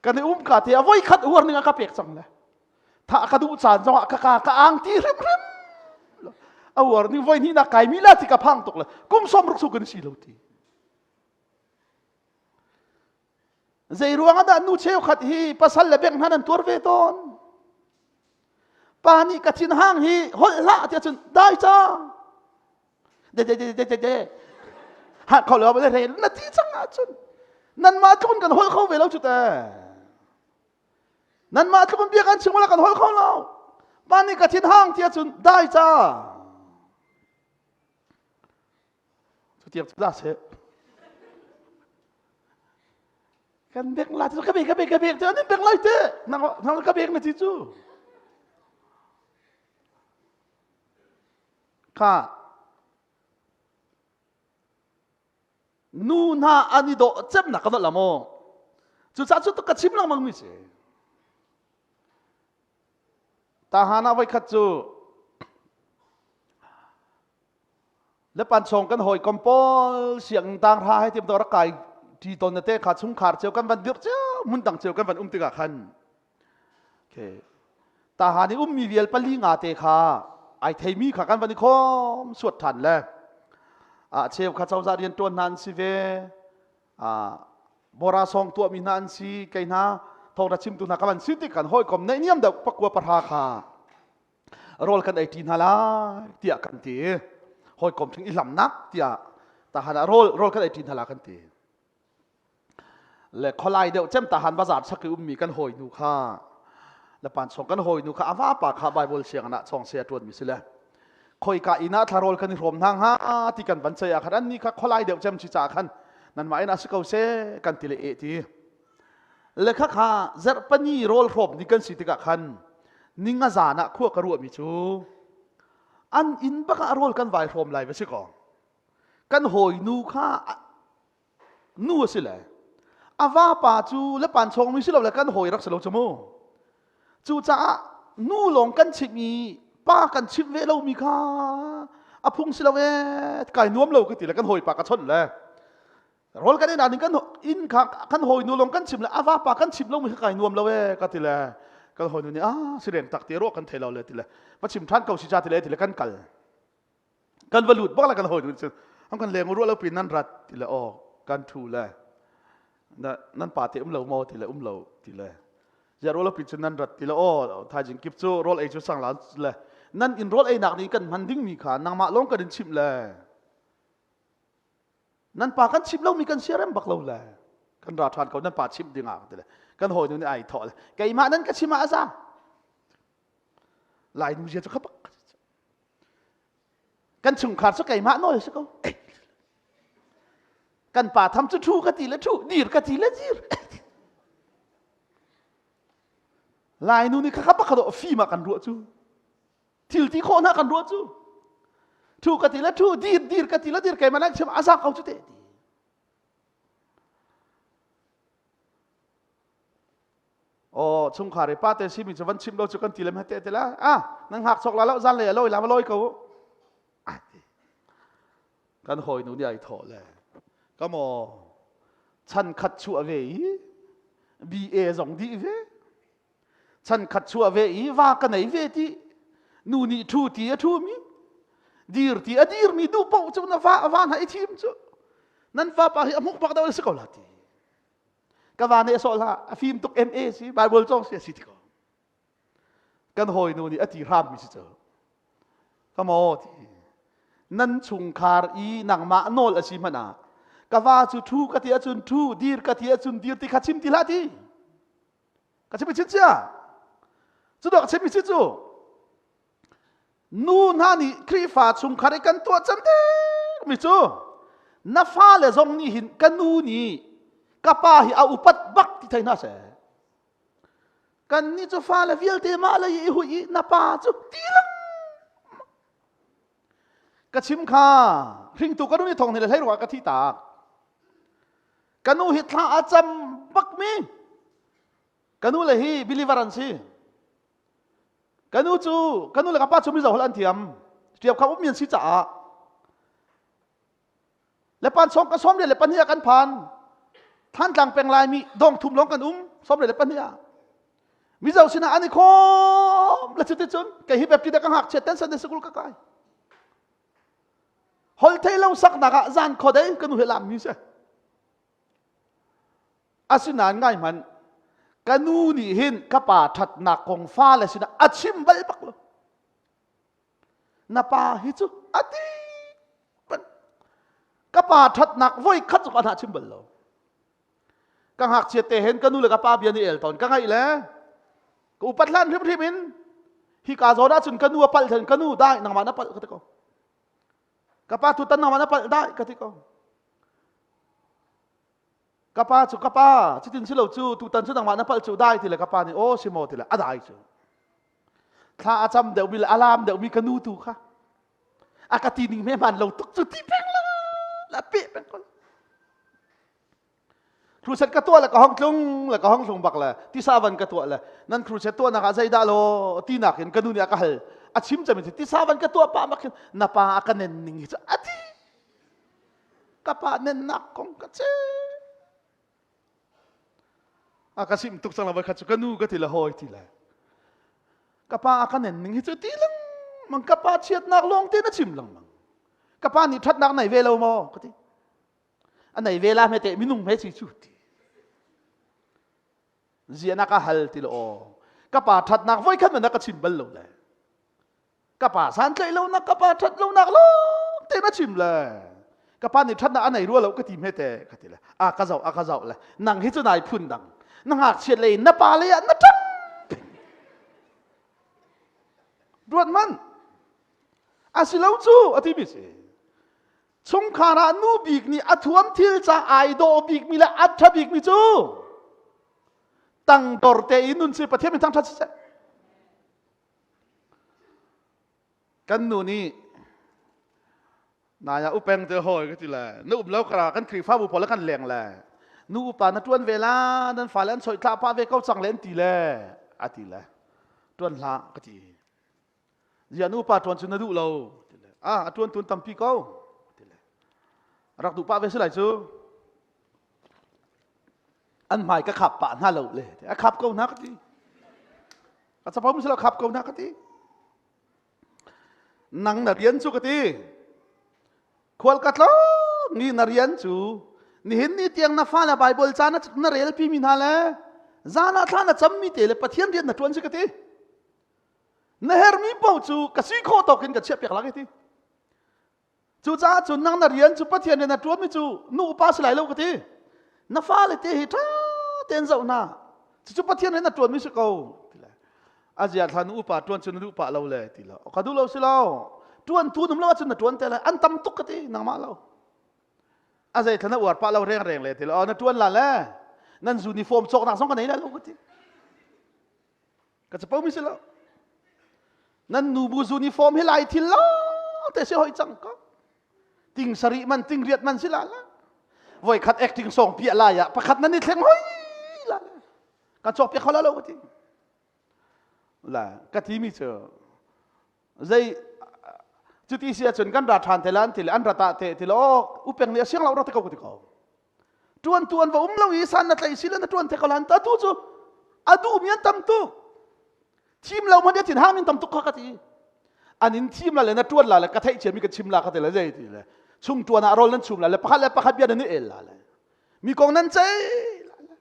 S1: kan i um ka te a voi khat warning a ka pek cang le tha ka duh caan zongah ka ka ka ang ti hrimhrim a warning voi hnih na kai mi la ti ka phang tuk le kum som ruk su kan si lo ti Zei ruang ah dah nu cheukhat hi pasal le beng hna nan tuar ve tawn? Pa nih ka thin hang hi holh hlah tiah cun dai ca. De de de de de de. Ha kho lo le re na ti cang ahcun nanmah tluk in kan holh kho ve lo cu te. Nanmah tluk in bia kan chim wala kan holh kho lo. Pa nih ka thin hang tiah cun dai ca. Cutiang cu dah seh. Kan bek la cu ka bek ka bek ka bek cu an bek lai te. Nang nang ka bek na ti cu. Kha nu hna an i dawh cemnak ka la maw? Cucaah cu ka chim lengmang mi si. Tahan ah voikhat cu Le panchong kan hawikom pawl sianginn tang hra he tim rak kai ṭi tawn na te kha chungkhar cio kan van dirh cio hmun dang cio kan van um tikah khan okay tahan i ummi vial pali nga te kha ai theimi kha kan van i khawm suat ṭhan le a cheu kha cozah rian ṭuan hna an si ve a bora song tuahmi hna an si kei hna thawngṭha chimtu hna ka van si tik kan hawikom neih niam deuh pakua pahra kha rawl kan ei ṭi hna lai tiah kan ti hawikom thing i hlamnak tiah tahan ah rawl rawl kan ei ṭi hna la kan ti le kholai deuh cem tahan bazar chak i ummi kan hawinu kha le pan chong kan hawinu kha ava pa kha bible siang ah chong se a ṭuan mi si le khoika inn ah thlarol kan i hrawm hna hnga ti kan van cei ah khan an ni kha kholai deuh cem chi ca khan nan mah in a si ko se kan ti le e ti Le khakha zarhpani rawl hrawm ni kan si tikah khan ninga zan ah khua ka ruahmi cu an inn bak ah rawl kan vai hrawm lai va si kaw kan hawinu kha nu a si le a vapa cu le pan chawngmi si lo le kan hawi rak si lo cu mu cucaah nu lawng kan chimh i pa kan chimh ve lomi kha a phung si lo ee kai nuam lo ka ti le kan hawipa ka chawnh le Rawl kan ei ning kan inn kha kan hawinu lawng kan chim le a vapa kan chim lomi kha kai nuam lo ee ka ti le kan hawinu nih ah si reng tak ti ruah kan thei lo le ti le va chim than ko si cha ti le ti le kan kal kan va lut bak la kan hawinu cu an kan leng ruah lo pin nan rat ti le aw kan thu le nan pa te um lo maw ti le um lo ti le zia ruah lo pin cu nan rat ti le aw thaizing kip cu rawl ei cu sang la le nan in rawl ei nak nih kan hman ding mi kha nangmah lawng kan in chimh le Nan pa kan chimh lomi kan siarem bak lo le kan ra ṭhan ko nan pa chimh ding ah ti le kan hawinu nih ai thawh le keimah nan ka chim ah a za lai nu zia cu kha bak kan chungkhar cu keimah nawl si ko kan pa tham cu ṭhu ka ti le ṭhu dir ka ti le dir lai nu nih kha kha bak kha fim ah kan ruah cu Thil ti khawh hna kan ruah cu. Thu ka ti le thu, dir dir ka ti le dir keimah nan chim a za ko cu te ti. Oh chungkhar i pa te simi cu van chim lo cu kan ti le te te la ah nan hngak chok la lo zan le loi la ma loi ko ah ti kan hawi nu nih ai thawh le ka maw chan khat chuah ve i BA zong dih ve Chan khat chuah ve i va ka nei ve ti nu nih ṭhu ti a ṭhumi dir ti a dirmi duh paoh cu na va va hna i thim cu nan vapa hi a hmuk bak deuh si ko la ti ka va nih a sawh hlah a fim tuk MA si Bible cawng si a si ti ko kan hawinu nih a ti hram mi si cu ka maw ti nan chungkhar i nangmah nawl a si hmanh ah ka va cu ṭhu ka ti ahcun ṭhu dir ka ti ahcun dir ti kha chim ti hlah ti Ka chim chin cia. Cu dawh ka chim mi cu. Nu hna nih Khrihfa chungkhar i kan tuah cem mi cu na fale zong nih hin ka nu nih ka pa hi a upat bak ti thei hna seh. Kan nih cu fale vialte mah lei i hui i na pa cu ti lang ka chim kha hringtu ka nu nih thong ni le hlei ruah ka thi tak. Ka nu hi thla a cam bak mi ka nu le hi believer an si. Ka nu cu ka nu le ka pa cu Mizo holh an thiam. Ṭiau kha ummi an si caah le pan sawm ka sawm le pahnih ah kan phan. Thantlang peng Laimi dong thum lawng kan um sawm le pahnih ah. Mizo sinah an i khawm le cuticun kei hi Baptist ka ngakchia ten Sunday school ka kai. Hol thei lo saknak ah zan khodei ka nu he lam mi si. Asinain ngai hmanh, ka nu nih hin ka pa ṭhatnak kong fale sinah a chim bal bak lo. Na pa hi cu a ti ka pa ṭhatnak voi khat zong a chim bal lo. Ka ngakchia te hen ka nu le ka pa bia nih el tawn ka ngaih le ka upat hlan hrimhrim in hi ka zawn ahcun ka nu a palh then ka nu dai nangmah na palh ka ti ko. Ka pa tutan nangmah na palh dai ka ti ko. Ka pa cu ka pa cutin si lo cu tutan cu nangmah na palh cu dai ti le ka pa nih aw si maw ti le a dai cu. Thla a cam deuhmi le a laam deuhmi ka nu tu kha a ka ti ning hme hmaan lo tuk cu ti peng la la pe peng ko. Crusade ka tuah le ka hong tlung le ka hong tlung bak le tisa van ka tuah le nan crusade tuahnak ah zeidah law tinak in ka nu nih a ka hal a chim cem in tisa van ka tuah pah mak hin na pa a ka nen ning hi cu a ti ka pa nennak kong ka ce a ka sim tuk cang la voi khat cu ka nu ka ti le hawi ti le ka pa a ka nen ning hi cu ti lengmang ka pa chiatnak lawng te na chim lengmang ka pa nih ṭhatnak nei ve lo maw ka ti a nei ve la hme te minung hme si cu ti zia na ka hal ti lo aw ka pa ṭhatnak voi khat na ka chim bal lo le ka pa san tlaih lo nak ka pa ṭhat lo nak lo te na chim le ka pa nih ṭhatnak a nei rua lo ka ti hme te ka ti le a ka zoh a ka zoh le nang hi cu nai phun dang na ngakchiat lei na pa lei ah na ṭang ruat man asilo cu a ti mi si Chungkhar ah nu bik nih a thuam thil ca ai dawh bikmi le a ṭha bikmi cu tangdor te in nun si Pathian min thangṭhat siseh. Kan nu nih naya upeng te hoi ka ti le na um lo kara kan Khrihfabu pawl kan leng le nu upa na ṭuan ve la nan fale an soi thla pa ve ko cang le an ti le a ti le ṭuan hlah ka ti Zia nupa ṭuan cu na duh lo ah a ṭuan tun tampi ko rak duh pah ve si lai cu an hmai ka khap pah hna lo le a khap ko hna ka ti a capo mi silo khap ko hna ka ti nang na rian cu ka ti khual ka tlong ni na rian cu nihin ni tiang na fa le Bible ca na rel pi mi hna le zan ah thla na cam mi te le Pathian rian na ṭuan si ka ti Na hermi paoh cu ka si khawh tawk in ka chiahpiak lai ti. Cucaah cun nang na rian cu Pathian rian na ṭuanmi cu nu upa si lai lo ka ti. Na fale te hi ṭha tein zoh hna. Cucu Pathian rian na ṭuanmi si ko. Ti le. A zia thla nu upa ṭuan cu na duh pah lo le ti lo. Ka duh lo si lo. Ṭuan tu num lo ahcun na ṭuan te lai. An tam tuk ka ti nangmah lo. A zei thla na uar pah lo reng reng le ti lo. Na ṭuan la le. Nan uniform cawknak zong ka nei la lo ka ti. Ka capo mi si lo. Nan nubu uniform hi lai thil lo te si hoi cang ko. Ting sarih man ting riat man si la la. Voi khat acting song pia lai ah pakhat nan i thleng hoi la. Ka cawk piak kho la lo ka ti. La ka ti mi cu zei cuti si ahcun kan ra ṭhan te la an ti le an rata te ti lo upeng nih a siang lo ra te ko ka ti ko. Ṭuan tu an va um lo i san na tlaih si le na ṭuan the ko lan ta tu cu a duhmi an tam tuk. Thim lo hmanh thin hang in tam tuk kha ka ti. An in thim la le na ṭuan la le ka theih ciami ka chim la ka ti le zei ti le chung ṭuan ah rawl nan chum la le pakhat le pakhat bia nan i el la le mi kong nan cei la le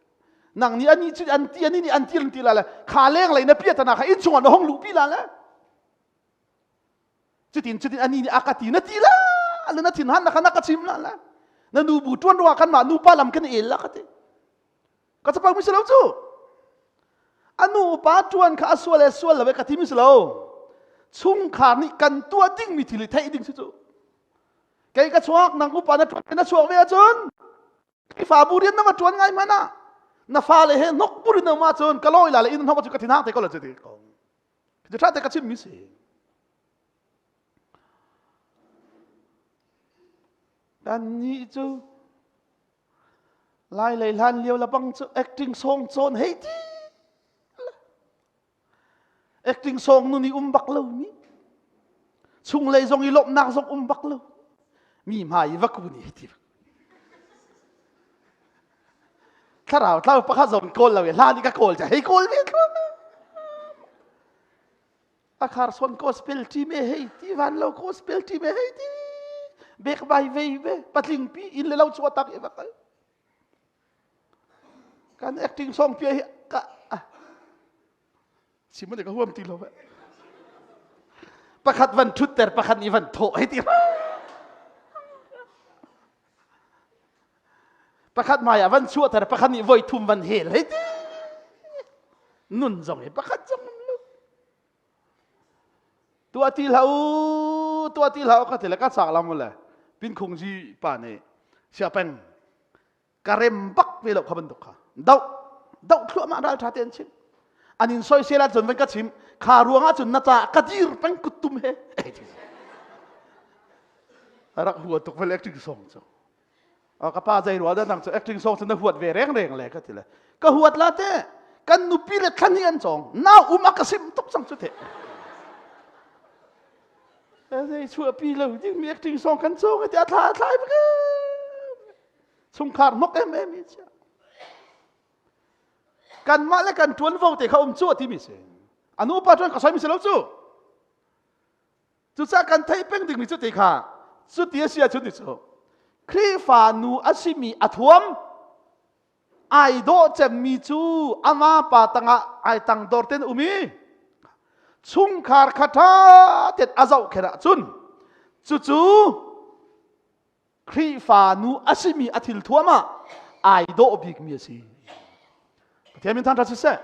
S1: nang nih ani cu an ti ani nih an ti an ti la le kha leng lei na piatana kha inn chungah na hong luhpi la le Cutin cutin ani nih a ka ti na ti la le na thinhan na kha na ka chim la la na nu bu tuan ruah kan mah nupa lam kan el la ka ti ka capang mi si lo cu a nu pa tuan kha a sual le sual lo ka ti mi si lo. Chungkhar nih kan tuah dingmi thil hi theih ding si cu. Kei ka chuak, nang upa na ṭuan na chuak ve ahcun Khrihfabu rian na va ṭuan ngai hmanh ah na fale he hnok bur in na um ahcun ka lawi la le inn hnok cu ka thinhang te ko la cu ti ko. Cu ṭha te ka chimmi si. Kannih cu Lai lei hlan lio labang cu acting song cawn hei ti. Acting song nu nih um bak lo mi. Chunglei zong i lawmhnak zong um bak lo. Mi hmai i va kun i ti. Thlarau tlau pakhat zong kawl lo i hlan i ka kawl ca hei kawl ve thluang. A khar son gospel team e hei ti van lo gospel team e hei ti bek bai vei ve patling pi in le lo chu tak e bakal kan acting song pi hi ka sim le ka huam ti lo ve pakhat van thut ter pakhat nih van thawh hei ti pakhat hmai ah van chuahter pakhat nih voi thum van hel hei ti nun zong hi pakhat zong lu tuah ti hlah u tuah ti hlah u ka ti le ka chak lam le pin khung ji pa nih sia peng ka rem bak ve lo kha bantuk kha doh doh thluahmah ral tha te an chim an in soisel ahcun van ka chim kha ruangah cun na ca ka dir peng kuttum he rak hua tuk vel acting song cu ka pa zei rua dah nang cu acting song cu na huat ve reng reng le ka ti le ka huat la te kan nupi le thlan hi an cawng nau um a ka sim tuk cang cu te zei chuahpi lo ding mi acting song kan cawng ti a thla thlai chungkhar hnok em em hi chia kanmah le kan ṭuanvo te kha um cu a timi si a nu pa ṭuan ka soi mi si lo cu cucaah kan theih peng dingmi cu ti kha cu ti a si ahcun ti cu Khrihfa nu a simi a thuam ai dawh cemmi cu ama pa tangah ai tang dor ten um i chungkhar kha ṭha ten a zohkhenh ahcun cucu Khrihfa nu a simi a thil thuam ah ai dawh bikmi a si. Pathian min thangṭhat siseh.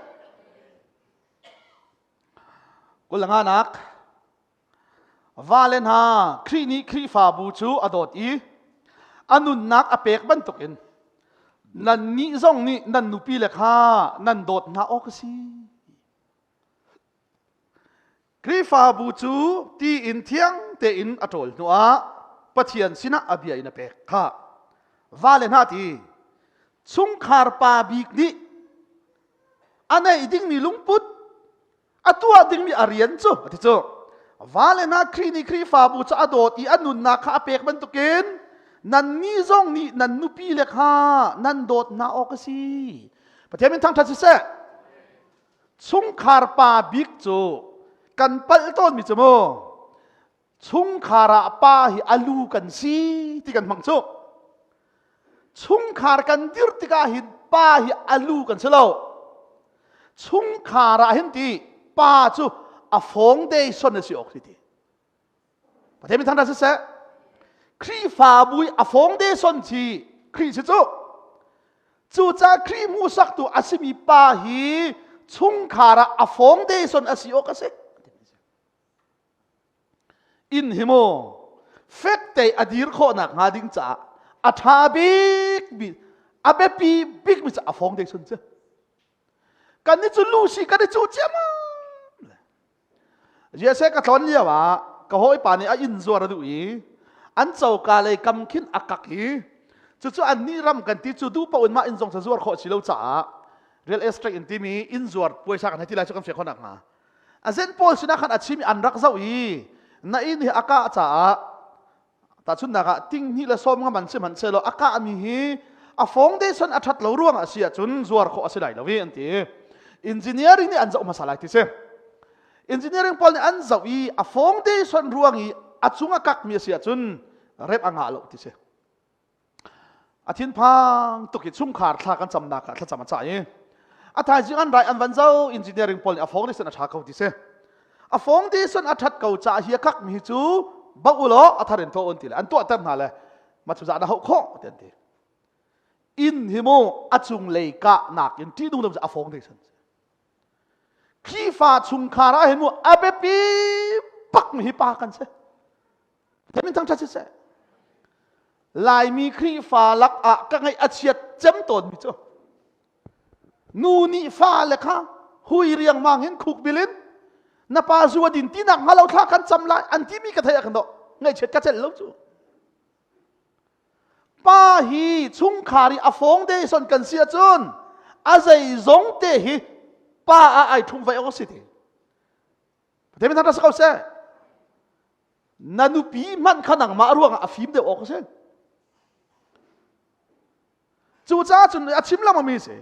S1: Kulanganak vale hna Khrih nih Khrihfabu cu a dawt i a nunnak a pek bantukin nannih zong nih nan nupile kha nan dawt hna awk a si. Khrihfabu cu ti in thiang tein a ṭawl hnuah Pathian sinah a bia in a pek kha vale hna ti chungkhar pa bik nih a neih dingmi lungput a tuah dingmi a rian cu a ti cu vale hna Khrih nih Khrihfabu cu a dawt i a nunnak kha a pek bantukin nannih zong nih nan nupi le kha nan dawt hna awk a si Pathian min thangṭhat siseh Chungkhar pa bik cu kan palh tawnmi cu mu chungkhar ah pa hi a lu kan si ti kan hmang cu chungkhar kan dir tikah hin pa hi a lu kan si lo chungkhar ah hin ti pa cu a foundation a si awk si ti Pathian min thangṭhat siseh Khrihfabu i a foundation ci Khrih si cu cucaah Khrih hmuhsaktu a simi pa hi chungkhar ah a foundation a si awk a si inn hi mu fek te a dir khawhnak hnga ding caah a ṭha bik mi a biapi bik mi cu a foundation cu kan ni cu lu si kan i cu ciammam USA ka tlawn lio ah ka hawipa nih a inn zuar a duh i an coka lei kam khin a kak i cucu an nih ram kan ti cu duh paoh in mah inn zong cu zuar khawh si lo caah real estate in timi inn zuar puaisa kan hei ti lai cu kan fiak khawh hnga a zen pawl sinah khan a chim i an rak zoh i na inn hi a kah caah Tahchunhnak ah ting hnih le sawm nga man si hmanh sehlaw a kahmi hi a foundation a ṭhat lo ruangah a si ahcun zuar khawh a si lai lo i an ti. Engineering nih an zoh hmasa lai ti si. Engineering pawl nih an zoh i a foundation ruang i a cung a kakmi a si ahcun rep a ngah lo ti si. A thinphang tuk i chungkhar thla kan camnak ah thlacam a cah i a thaizing an rai an van zo engineering pawl nih a foundation a ṭha ko ti si. A foundation a ṭhat ko caah hi a kakmi hi cu bauh u law a thar in tuah un ti le an tuahter hna le ma cu zah na hauh khawh ti an ti. Inn hi mu a cunglei kahnak in ṭihnung deuh cu a foundation. Khrihfa chungkhar ah hin mu a biapi. bak mi hi pa kan si. Themin thangṭhat siseh. Laimi Khrihfa lak ah ka ngaih a chiat cem tawn mi cu nu nih fale kha hui riangmang in khuk bil in na pa zu a din ti nak hnga lo thla kan cam lai an ti mi ka theih ah kan dawh ngaihchiat ka celh lo cu. Pa hi chungkhar i a fawng de son kan si ahcun a zeizong te hi pa ah ai ṭhum vai awk a si ti. Pathian min thangṭhat si ko seh. Na nupi hmanh kha nangmah ruangah a fim deuh awk a si. Cucaah cun a chim lengmang mi si.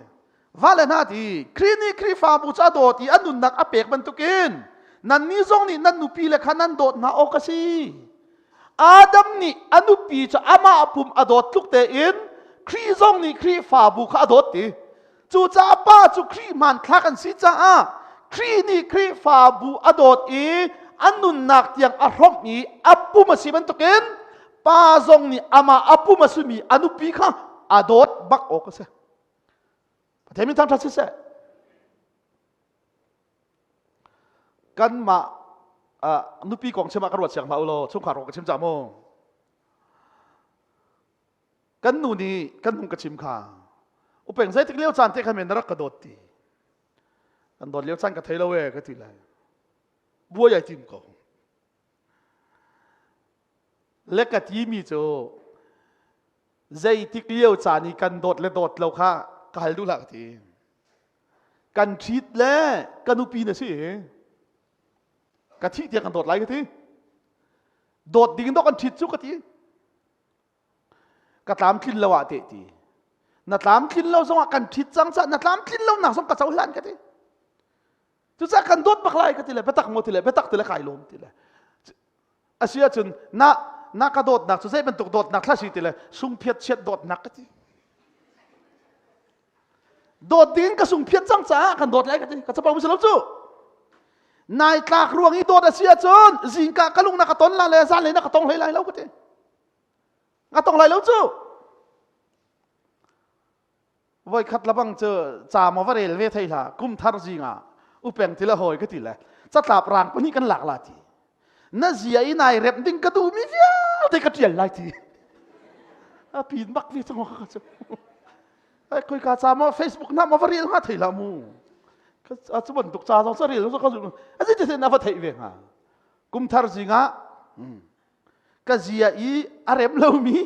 S1: Va le hna ti Khrih nih Khrihfabu cu a dawt i a nunnak a pek bantukin nannih zong nih nan nupi le kha nan dawt hna awk a si. Adam nih a nupi cu amah pum a dawt tluk tein Khrih zong nih Khrihfabu kha a dawt ti. Cucaah pa cu Khrih hmanthlak an si caah Khrih nih Khrihfabu a dawt i a nunnak tiang a hrawmh i a pum a si bantukin pa zong nih amah a pum a simi a nupi kha a dawt bak awk a si. Pathian min thangṭhat siseh. Kanmah nupi kong chim ah ka ruat siang hlah u law chungkhar kong ka chim cah mu. Kan nu nih kan hung ka chim kha upeng zeitik lio caan te khan men na rak ka dawt ti. Kan dawt lio caan ka thei lo e ka ti lai. Buai ai tim ko. Le ka timi cu zeitik lio caan i kan dawt le dawt lo kha ka hal duh hlah ka ti. Kan ṭhit le ka nupi na si. Ka thih tiang kan dawt lai ka ti. Dawt ding in dawt kan ṭhit cu ka ti. Ka tlamtlin lo ah teh ti. Na tlamtlin lo zongah kan ṭhit cang caah na tlamtlin lo nak zong ka cohlan ka ti. Cucaah kan dawt bak lai ka ti le biatak maw ti le biatak ti le kai lawm ti le. Asi ahcun na na ka dawtnak cu zei bantuk dawtnak thla si ti le sungphiat chiat dawtnak ka ti. Dawt ding ka sungphiat cang caah kan dawt lai ka ti. Ka capo si lo cu. Nai tlak ruang i dawt a si ahcun zingka ka lung na ka ton la le zanlei na ka tong hlei lai lo ka ti. Ka tong lai lo cu. Voikhat labang cu ca maw va rel ve thei hlah kum thar zing ah upeng ti le hawi ka ti le catlap rang pahnih kan lak la ti na zia i nai rep ding ka duhmi vialte ka ṭial lai ti a pin bak ve cang ka cu ai khoi ka ca maw facebook na maw va rel hnga thei hlah mu a cu bantuk ca zong ca rel ka zu a si ti na va theih ve hnga kum thar zing ah ka zia i a rem lomi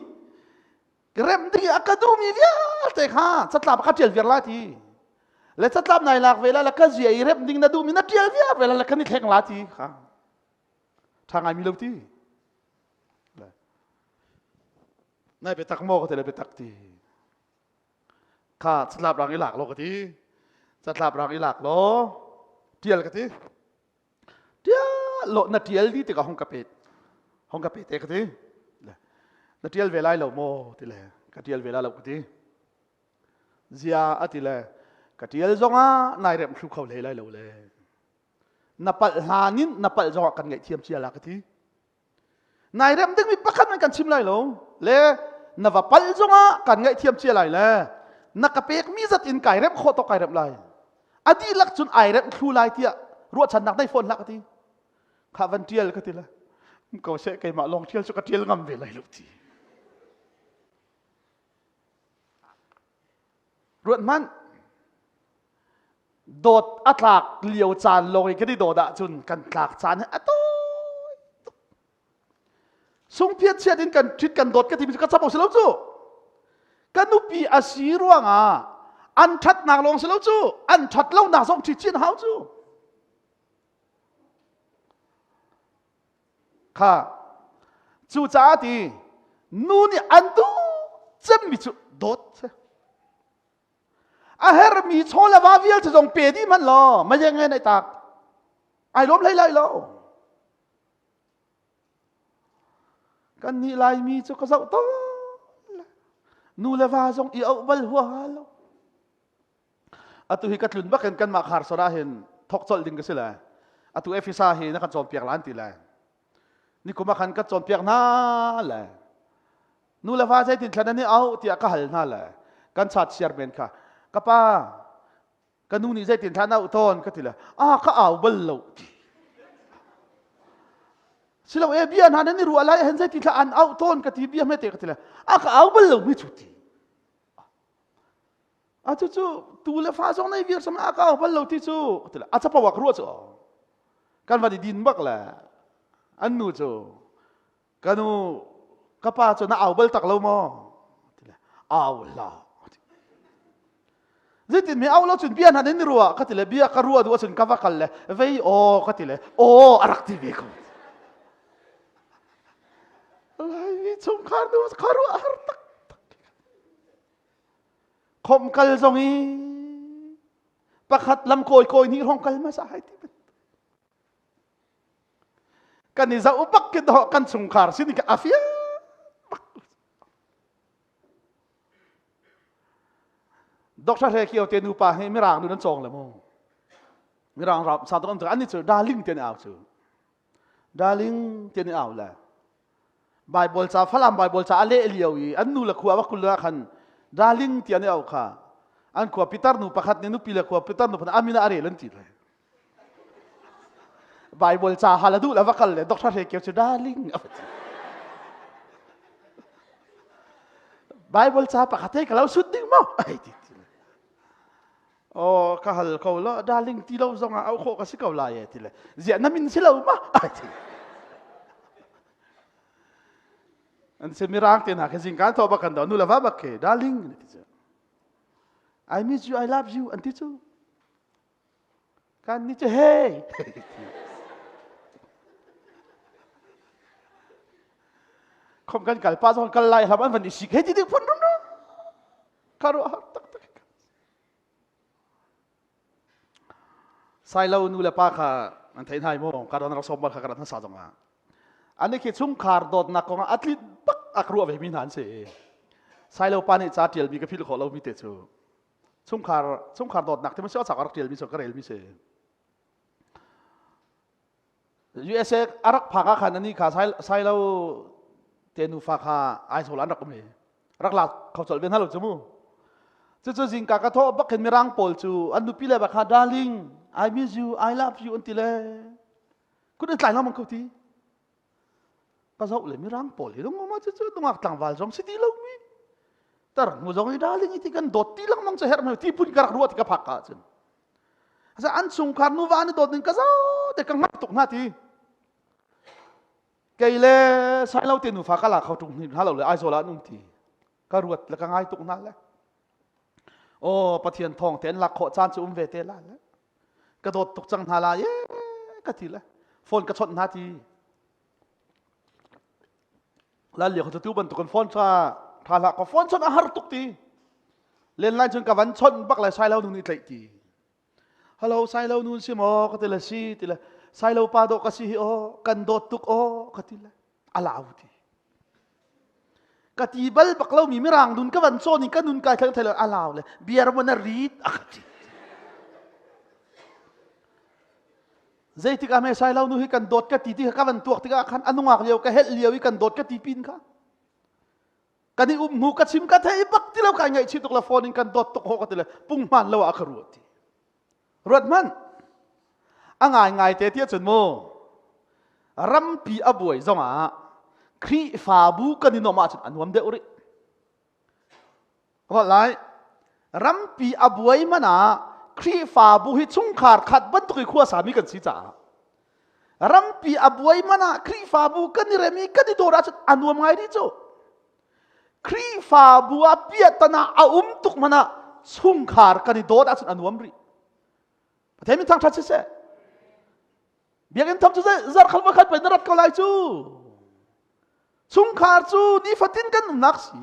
S1: rem ding a ka duhmi vialte kha catlap ka ṭial viar la ti le catlap nai lak ve la le ka zia i rem ding na duhmi na ṭial viar ve la le kan i thleng la ti kha ṭha ngai mi lo ti nai biatak maw ka ti le biatak ti kha catlap rang i lak law ka ti catlap rang i lak law ṭial ka ti Tial lo na tial di tikah hong ka pet hong ka pe te ka ti na tial ve lai lo maw ti le ka tial ve lai lo ka ti zia a ti le ka tial zongah nai rem thlu kho hlei lai lo le na palh hlan in na palh zongah kan ngaihthiam cia la ka ti Nai rem dingmi pakhat man kan chim lai lo. Le na va pal zongah kan ngaihthiam cia lai le na ka pekmi zat in kai rem khawh tawk kai rem lai. A dihlak cun ai rem thlu lai tiah ruahchannak nei fawn hlah ka ti. Kha van tial ka ti le. Ko seh keimah lawng tial cu ka tial ngam ve lai lo ti. Ruat hmanh. Dawt a tlak lio caan lawng i kan i dawt ahcun kan tlak caan hi a tawi tuk. Sungphiat chiat in kan ṭhit kan dawt ka timi cu ka chap awk si lo cu. Ka nupi a si ruangah an ṭhatnak lawng si lo cu, an ṭhat lonak zong ṭhi chin hau cu. Kha cucaah ti nu nih an duh cemmi cu dawt si. A hermi chaw le va vialte zong pe dih hmanh law mayeng he nei tak ai lawm hlei lai lo. Kan nih Laimi cu ka zoh tawn nu le va zong i auh bal huaha lo. Atu hi ka tlun bak in kanmah khar sor ah hin thok colh ding ka si lai. Atu Efesa hi na kan cawnpiak lan ti lai. Nikum ah khan ka cawnpiak hna le nu le va zeitin thlan an i auh tiah ka hal hna le kan chat siar men kha ka pa ka nu nih zeitin thlan auh tawn ka ti le ah ka au bal lo ti. Silo e bia hna nan i ruah lai hen zei ti thla an auh tawn ka ti bia hmete ka ti le a ka au bal lo mi chu ti. A cu cu tu le fa zong nei vir sam a ka au bal lo ti cu ti le a capo ah ka ruah cu kan van i din bak le an nu cu ka nu ka pa cu na au bal tak lo maw ti le au hlah zeitin mi au lo cun bia hna nan i ruah ka ti le bia ka ruah duh ahcun ka va kal le vei aw ka ti le aw a rak ti ve ko Laimi chungkhar nu kha ruah har tak tak khom kal zong i pakhat lam kawi kawi nih hong kal ma sa hai ti kan i zoh bak ke do kan chungkhar sin ka afia bak Dr. Hre Kio te nupa hi mirang nu nan cawng le mu mirang ram sa to an ni cu darling te ni au cu darling te ni au le Bible ca Falam Bible ca a leh lio i an nu le khua va kul ah khan darling ti an i au kha an khua pitar nu pakhat nih nupi le khua pitar nu pakhat amin a rel an ti le Bible ca hal a duh le va kal le Dr. Hre Kio cu darling a ti Bible ca pakhat te ka lo sut ding maw ai ti ti Oh ka hal ko lo darling ti lo zong ah au khawh ka si ko lai e ti le ziah na min si lo ma ai ti an se mirang te hna khe zingkan thaw bak kan do nu le va bak ke darling ti cu I miss you I love you an ti cu kan ni cu hey khom kan kal pa zong kal lai hlam an van i sik he ti ding phun rum rum ka ruah har tak tak Sailo nu le pa kha an thei hnai maw ka ron rak som bal kha ka rat hmasa zong ah ani khi chungkhar dawtnak kong ah atlit bak ak ruah ve mi hna an si Sailo pa nih ca tial mi ka philh khawh lo mi te cu chungkhar chungkhar dawtnak ti ma si a rak tial mi so ka rel mi si USA a rak phak ah khan ani kha sailo te nufa kha Aizawl an rak um i rak lak kho colh ve hna lo cu mu cucu zingka ka thawh bak khin mirang pawl cu an nupi le bak kha darling I miss you I love you an ti le kut an tlai lengmang ko ti ka zoh le mirang pawl hi lung ma cu cu nungak tlangval zong si ti lo mi tar mu zong i darling i ti kan dawt ti lengmang cu herh ti phun ka rak ruah ti ka phak ka cun Asa an chungkhar nuva an i dawt ning ka zoh te ka hngar tuk hna ti kei le sailo te nufa ka la kho tung hna lo le Aizawl ah an um ti ka ruat le ka ngai tuk hna le oh pathian thawng te an lak khawh caan cu um ve te la le ka dawt tuk cang hna la ye ka ti le phone ka chawnh hna ti lal lio tu bantuk kan phone cha tha hlah ka phone chon a har tuk ti landline chun ka van chon bak le sailo nu nih tlaih ti hello sailo nun si maw ka ti le si ti le sailo pa do ka si hi o kan dawt tuk o ka ti le alau ti ka ti bal bak lo mi mirang nun ka van chawn in ka nun kai thleng thai alau le biar mo na rit a ka ti zeitik ah me sai lo nu hi kan dawt ka ti ti ka van tuak tikah khan anungak lio ka helh lio i kan dawt ka ti pin kha kan i um hnu ka chim ka thei bak ti lo kai ngaihchih tuk le phone in kan dawt tuk ho ka ti le punghman lo ah ka ruat ti ruat hmanh a ngai ngai te tiah cun mu rampi a buai zongah Khrihfabu kan i nuam ahcun a nuam deuh rih Holh lai rampi a buai man ah Khrihfabu hi chungkhar khat bantuk i khua sami kan si caah rampi a buai man ah Khrihfabu kan i rem i kan i dawt ahcun a nuam ngai rih cu Khrihfabu ah piahtana a um tuk man ah chungkhar kan i dawt ahcun a nuam rih Pathian min thangṭhat siseh Biakinn tham cu zarh khat pei na rat ko lai cu chungkhar cu nifatin kan umnak si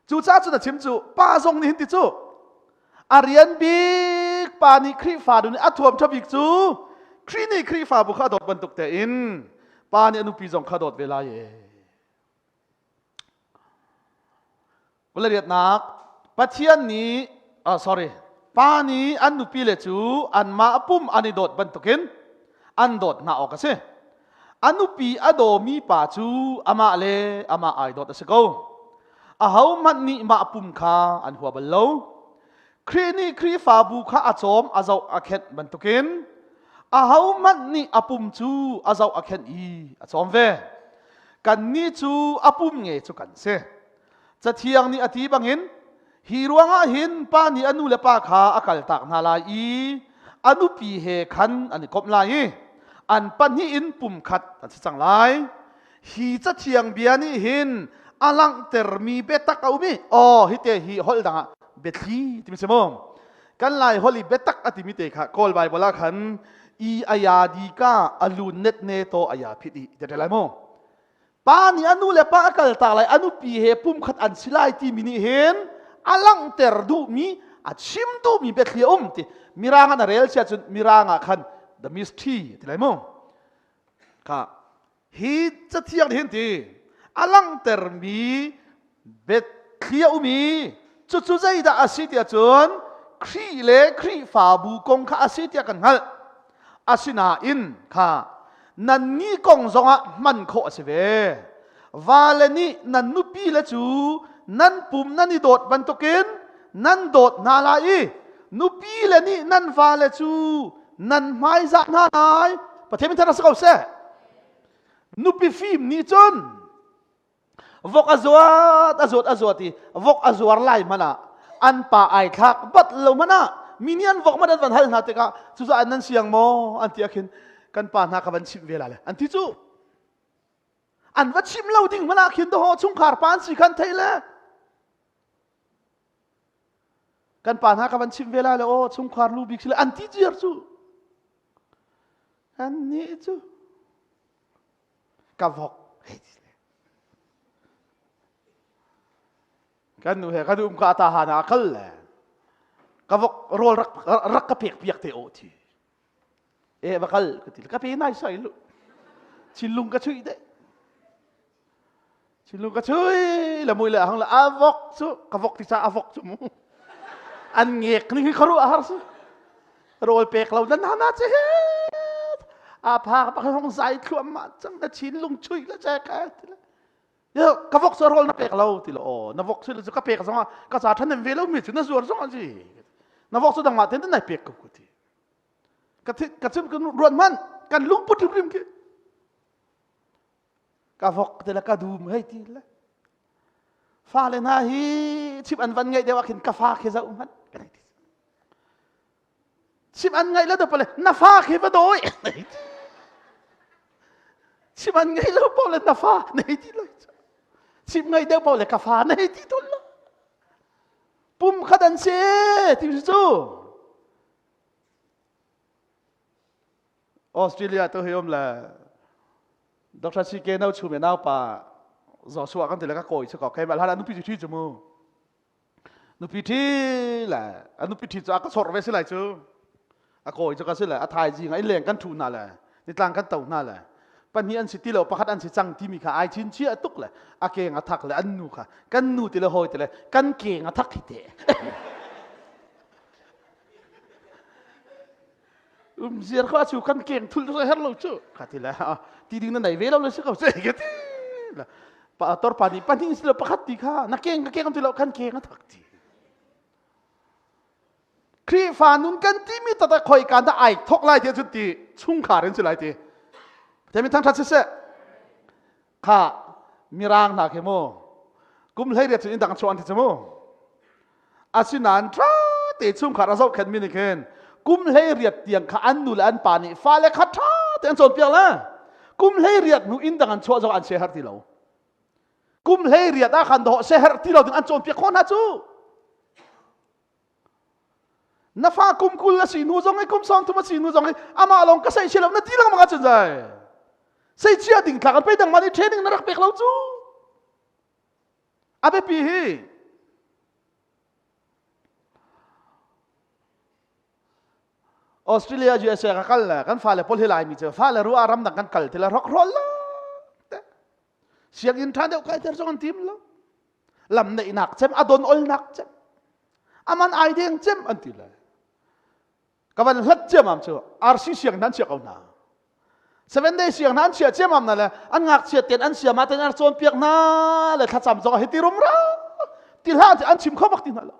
S1: cucaah cun a chim cu pa zong nih hin ti cu a rian bik pa nih Khrihfa nih a thuam ṭha bik cu Khrih nih Khrihfabu kha a dawt bantuk tein pa nih a nupi zong kha dawt ve lai e Kulariatnak Pathian nih oh, sorry pa nih an nupile cu anmah pum an i dawt bantukin an dawt hna awk a si. A nupi a dawmi pa cu amah le amah ai dawt a si ko. Ahohmanh nih mah pum kha an hua bal lo. Khrih nih Khrihfabu kha a cawm a zoh a khenh bantukin. Ahohmanh nih a pum cu a zoh a khenh i a cawm ve. Kannih cu a pum nge cu kan si. Cathiang nih a ti bangin, hi ruangah hin pa nih a nu le pa kha a kaltak hna lai i a nupi he khan an i komh lai i an pahnih in pum khat an si cang lai. Hi cathiang bia nih hin a langhtermi biatak a um i aw hi te hi holh dang ah biathli timi si mu. Kan Lai holh i biatak a timi te kha Kawl Baibal ah khan i aya di ka alu net ne to aya phit i ti lai mu. Pa nih a nu le pa a kaltak lai, a nupi he pumkhat an si lai timi nih hin a langhter duhmi, a chim duhmi biathli a um ti. Mirang ah na rel sia cun Mirang ah khan the mystery ti lai mu. Kha hi cathiang nih hin ti a langhtermi biathli a um i cucu zeidah a si tiah cun Khrih le Khrihfabu kong kha a si tiah kan hngalh. Asinain kha nannih kong zongah hman khawh a si ve. Vale nih nan nupile cu nan pum nan i dawt bantukin nan dawt hna lai i nupile nih nan vale cu nan hmaizah hna lai. Pathian min thar si ko seh. Nupi fim nih cun Vok a zuat, a zuat, a zuat i vok a zuar lai hmanh ah an pa ai thlak bat lo hmanh ah mi nih an vok hmanh an van hal hna tikah cucaah nan siang maw an ti ah khin kan pa hna ka van chimh ve la le an ti cu an va chim lo ding hmanh ah khin dawh chungkhar pa an si khan thei le kan pa hna ka van chimh ve lai le aw chungkhar lu bik si le an ti ciar cu an nih cu ka vok hei ti le kan nu he kan um ka ta ha na kal le ka vok rawl rak rak ka pek piak te o thi e va kal ka ti ka pe nai sai lu chinlung ka chui de chinlung ka chui la mui le hang le a vok cu ka vok ti cha a vok cu mu an ngek ning hi kharu a har su rawl pek lo nan hana che he a phak pak hong zai thluam cang na chin lung chui la che ka ti la yo ka vok so rawl na pek lo ti lo o na vok su ka pek zong ka cha than ve lo mi chu na zuar zong ji na vok su dang ma ten nai pek ko ti ka ka chim kan ruan man kan lung put rim ki ka vok te la ka dum hei ti la fale hna hi chim an van ngaih deuh ah khin ka fa khi zoh hmanh chim an ngaih lo to pale na fa khi va dawi chim an ngaih lo paoh le na fa nei ti lo chim ngaih deuh paoh le ka fa nei ti tul lo pum khat an si ti cu Australia tu hi um le Dr. CK no chu me nau pa Joshua kan ti le ka koi chu ko kai ma hlan nupi thi chu mu nupi thi le a nupi thi cu a ka sor ve si lai cu a kawi cu ka si le a thaizing a leng kan thu hna le nitlang kan to hna le pahnih an si ti lo pakhat an si cang timi kha ai chin chia tuk le a keng a thak le an nu kha kan nu ti le hawi ti le kan keng a thak hi te um ziar kha chu kan keng thul her lo chu kha ti le ti ding na nei ve lo le si ko se ke ti pa tor pa ni pahnih si lo pakhat ti kha na keng ka keng ti lo kan keng a thak ti Khrihfa nun kan timi tata khoi kan da ai thok lai ti chu ti chungkhar in si lai ti temi thang that siseh Kha mirang hna khi mu kum 18 cun inn dang chuah an ti cu mu. Asinain ṭha te chungkhar a zohkhenh mi nih khin kum 18 tiang kha an nu le an pa nih fale kha ṭha te an cawnpiak le kum 18 hnu inn dang an chuah zong an seher ti lo. Kum 18 ah khan dawh seher ti lo ding an cawnpiak khawh hna cu. Na fa kum 20 a si hnu zong i kum 30 a si hnu zong i amah lawng ka sei lo na ti lengmang ahcun zai sei chia ding thlak an pe dang mah nih training na rak pek lo cu a biapi hi Australia USA ka kal le kan fale pawl hi laimi cu fale ruah ram dang kan kal ti le rokrol lo sianginn ṭha deuh kai ter zong an tim lo lam neihnak cem a don olnak cem aman ai deng cem an ti le ka van hlat ciamam cu RC siang nan chia ko hna seven day siang nan chia ciamam na le an ngakchia ten an siama ten an cawn piak hna le thlacam zong hi ti rum ra ti hlah an chim kho bak ti hna lo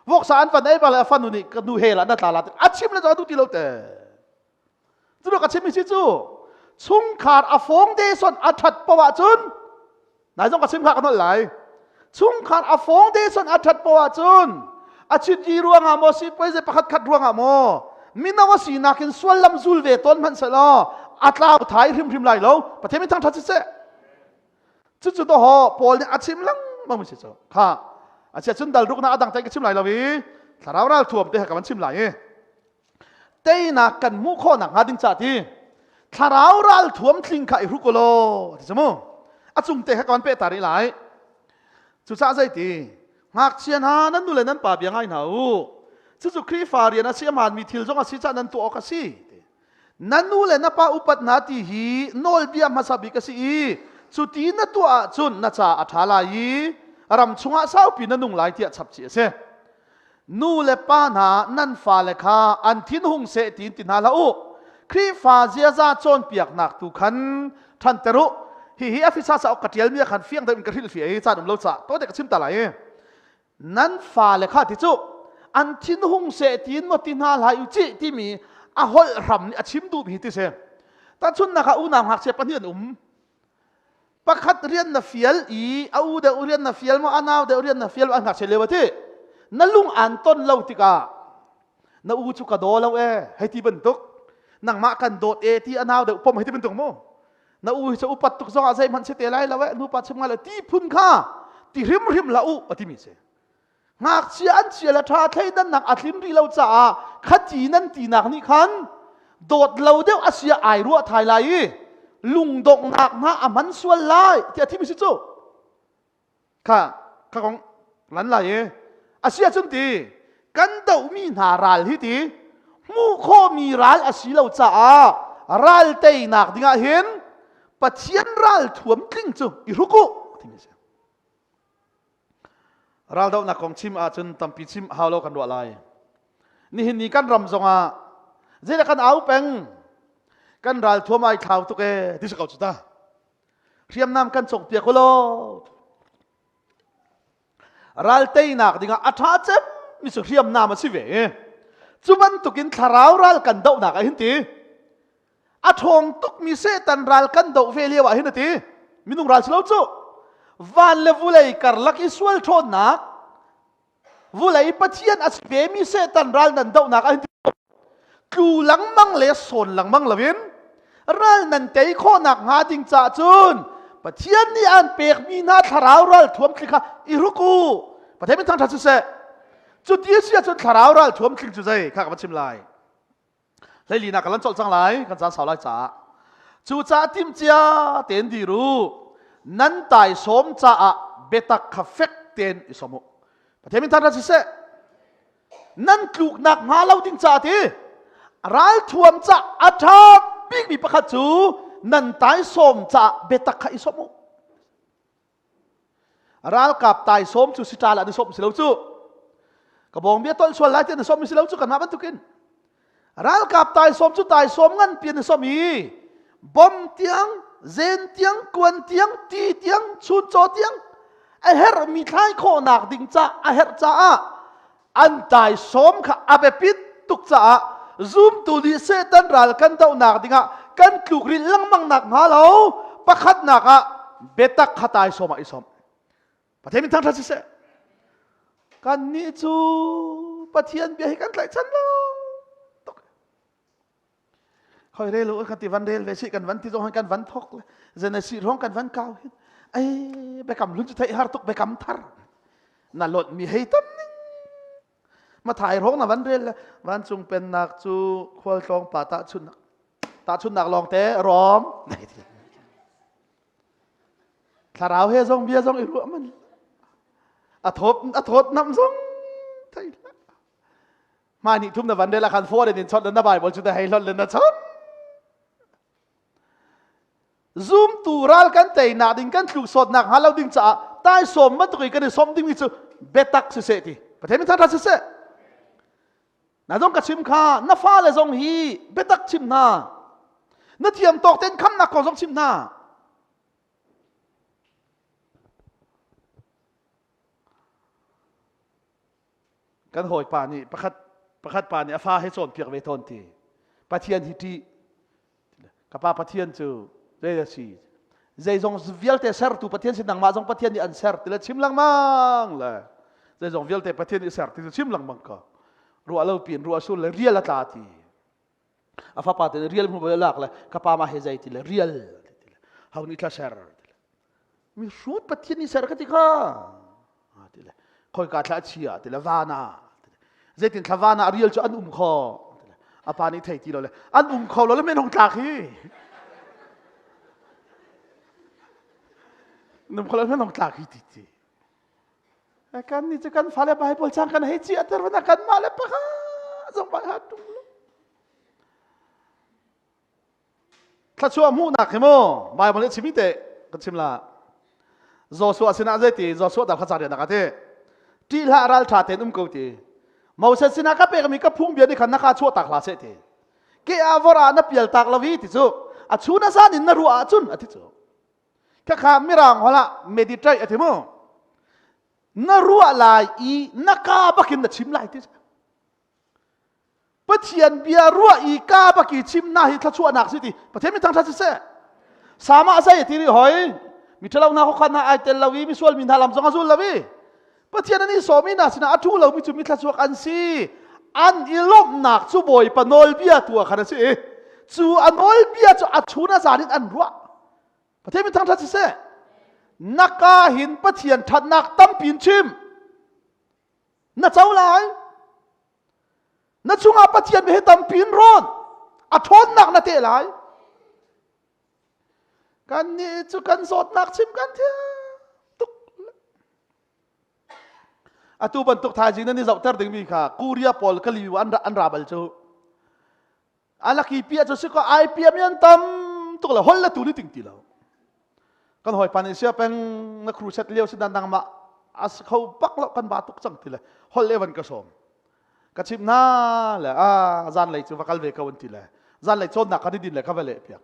S1: voksa an van ei bal a fanu nih ka nu he la na tla la a chim le zong du ti lo te. Cu ka chimmi si cu chungkhar a foundation a ṭhat poah ahcun nai zong ka chim kha ka nolh lai. Chungkhar a foundation a ṭhat poah ahcun a chitri ruangah maw si poise pakhat khat ruangah maw mino a sinak in sual lam zul ve tawn hmanh selaw a tlau thai hrimhrim lai lo. Pathian min thangṭhat siseh. Cucu to ho Paul nih a chim lengmang mi si cu. Kha a chia cun dal ruknak a dang te ka chim lai lo i thlarau ral thuam te ka van chim lai i teinak kan hmuh khawh nakhnga ding ca ti thlarau ral thuam tling kha i hruk law ti mu a cung te kha kan peh ta rih lai cucaah zeiti ngakchia hna nan nu le nan pa bia ngai hna u cucu Khrihfa rian a si a hmaanmi thil zong a si caah nan tuah awk a si na nu le na pa upat hna ti hi nawlbia hmasa bik a si i cu ti na tuah ahcun na ca a ṭha lai i ram chungah saupi na nung lai tiah chap chih a si Nu le pa hna nan fale kha an thin hung seh tiin ti hna hlah u. Khrihfa ziaza cawnpiaknak tu khan ṭhanter u. Hihi Efesa cauk ka ṭialmi ah khan fiang deuh in ka hrilhfiah i caan um lo caah tawite ka chim ta lai. Nan fale kha ti cu an thin hung seh tiin maw ti hna hlah u cih timi a holh hram nih a chim duhmi hi ti si. Tahchunhnak ah unau ngakchia pahnih an um. Pakhat rian na fial i a u deuh rian na fial maw a nau deuh rian na fial maw an ngakchia lio ti na lung aan ton lo tikah na u cu ka daw lo e hei ti bantuk nangmah kan dawt e ti a nau deuh pom hei ti bantuk mu na u hi cu upat tuk zong ah zeihmanh si te lai lo e nupa chim ngai lo ti phun kha ti hrimhrim la u a timi si Ngakchia an chia le ṭha thleidannak a tlim rih lo caah khati nan tinak nih khan dawt lo deuh a sia ai ruah thai lai i lungdonghnak hna a hman sual lai tiah thimi si cu kha kha kong lan lai i a si ahcun ti kan dohmi hna ral hi ti hmuh khawhmi ral a si lo caah ral teinak dingah hin Pathian ral thuam tling cu i hruk u timi si. Raldohnak kong chim ahcun tampi chim hau lo kan ruah lai. Nihin ni kan ram zongah zeidah kan au peng? Kan ral thuam ai thlau tuk ee ti si ko cu ta. Hriamnam kan cawk piak law. Ral teinak dingah a ṭha cem mi cu hriamnam a si ve. Cu bantukin thlarau ral kan dohnak ah hin ti a ṭhawng tukmi Satan ral kan doh ve lio ah hin a ti minung ral si lo cu van le vulei karlak i sual ṭhawnnak vulei Pathian a si vemi Satan ral nan dohnak ah hin tlu lengmang le sawn lengmang loin ral nan tei khawhnak hnga ding caah cun Pathian nih an pekmi hna thlarau ral thuam thli kha i ruk u Pathian min thangṭhat siseh cu ti a si ahcun thlarau ral thuam thling cu zei kha ka va chim lai Hleilinak ka lan colh cang lai, kan caan sau lai caah. Cucaah timcia tein dir u. Nan taisawm caah biatak kha fek tein i som u. Pathian min thangṭhat siseh. Nan tluknak hnga lo ding caah ti ralthuam ca a ṭha bikmi pakhat cu nan taisawm caah biatak kha i som u. Ralkap taisawm cu siṭal ah na sawm si lo cu. Ka bawng bia tolh sual lai ti na sawm si lo cu kanmah bantukin. Ralkap taisawm cu taisawm nganpi na sawm i bom tiang, zen tiang, kuan tiang, ti tiang, chuncaw tiang a herhmi thlai khawhnak ding ca a herh caah an taisawm kha a biapit tuk caah zumtu nih Satan ral kan dohnak dingah kan tlukrilh lengmang nak hnga lo pakhatnak ah biatak kha taisawm ah i sawm Pathian min thangṭhat siseh kannih cu Pathian bia hi kan tlaihchan lo tuk khoi rel u kan ti van rel ve si kan van ti zong kan van thok le zen si rong kan van kau hin ai bekam lun cu theih har tuk bekam thar na lot mi hei tam ning ma thai rong na van rel le vancung pennak cu khualtlawng pa tahchunnak tahchunnak lawng te rom thlarau he zong bia zong i ruah man a thawt a thawt nam zong thei Mah nih thum na van rel ah khan phone in chawt na Bible cu na hei hlon le na chawt. Zumtu ral kan teinak ding kan tluk sawtnak hnga lo ding caah taisawm bantuk i kan i sawm dingmi cu biatak siseh ti. Pathian min thangṭhat siseh. Na zong ka chim kha na fale zong hi biatak chim hna. Na thiam tawk tein khamnak kong zong chim hna. Kan hawipa nih pakhat pakhat pa nih a fa he cawnpiak ve tawn ti. Pathian hi ṭih. Ka pa Pathian cu zei a si? Zeizong vialte sertu Pathian si nangmah zong Pathian nih an ser ti le chim lengmang le zeizong vialte Pathian nih ser ti cu chim lengmang ko. Ruah lo piin ruah sul le rial a tla ti. A fapa te rial hmu bal lak le ka pa mah he zei ti le rial ti le ho nih thla ser ti le mi hrut Pathian nih ser ka ti kha ti le khoika thla chia ti le vana zeitin thla vana rial cu an um kho a pa nih thei ti lo le an um kho lo le men hong tlak hi num kho lo men hong tlak hi ti ti kan ni cu kan fale Bible cang kan hei chia ter na kan mah le pakha zong pa ha tung lo Thluachuah hmuhnak hi mu Baibal nih chimi te kan chim la. Joshua sinah zeiti Joshua dal kha ca rian a ti. Ṭih hlah ral ṭha tein um ko ti. Moses sinah ka pekmi ka phungbia nih khan na ka chuah tak hlah seh ti. Ke ah vor ah na pial tak lo hi ti cu a chun a zan in na ruah ahcun a ti cu. Khakha mirang holh ah meditate a ti mu. Na ruah lai i na ka bakin na chim lai ti cu. Pathian bia ruah i ka bak i chim na hi thluachuahnak si ti Pathian mi thangṭhat siseh sama zei ti ri hoi mi ṭhalo hna khokhan hna ai tel lo i misual mi hna lam zong a zul lo i Pathian an i sawm i hna sinah a ṭhu lomi cu mi thluachuak an si an i lawmhnak cu Bawipa nawlbia tu ah khan a si i cu a nawlbia cu a chun a zan in an ruah Pathian mi thangṭhat siseh na ka hin Pathian ṭhatnak tampi in chim na co lai na chungah Pathian bia hi tampi in rawn a ṭhawnnak na teh lai kan nih cu kan zawtnak chim kan thiam tuk atu bantuk thaizing nan i zohter dingmi kha Korea pawl ka liu an an ra bal cu alaki pia cu si ko ai pia mi an tam tuk le hol le tu ni ting ti lo kan hawi pan sia peng na crusade lio si dan nangmah as kho pak lo kan ba tuk cang ti le hol le van ka som ka chim na le a zan lei cu va kal ve ko an ti le zan lei cawnnak kan i din le ka va le piak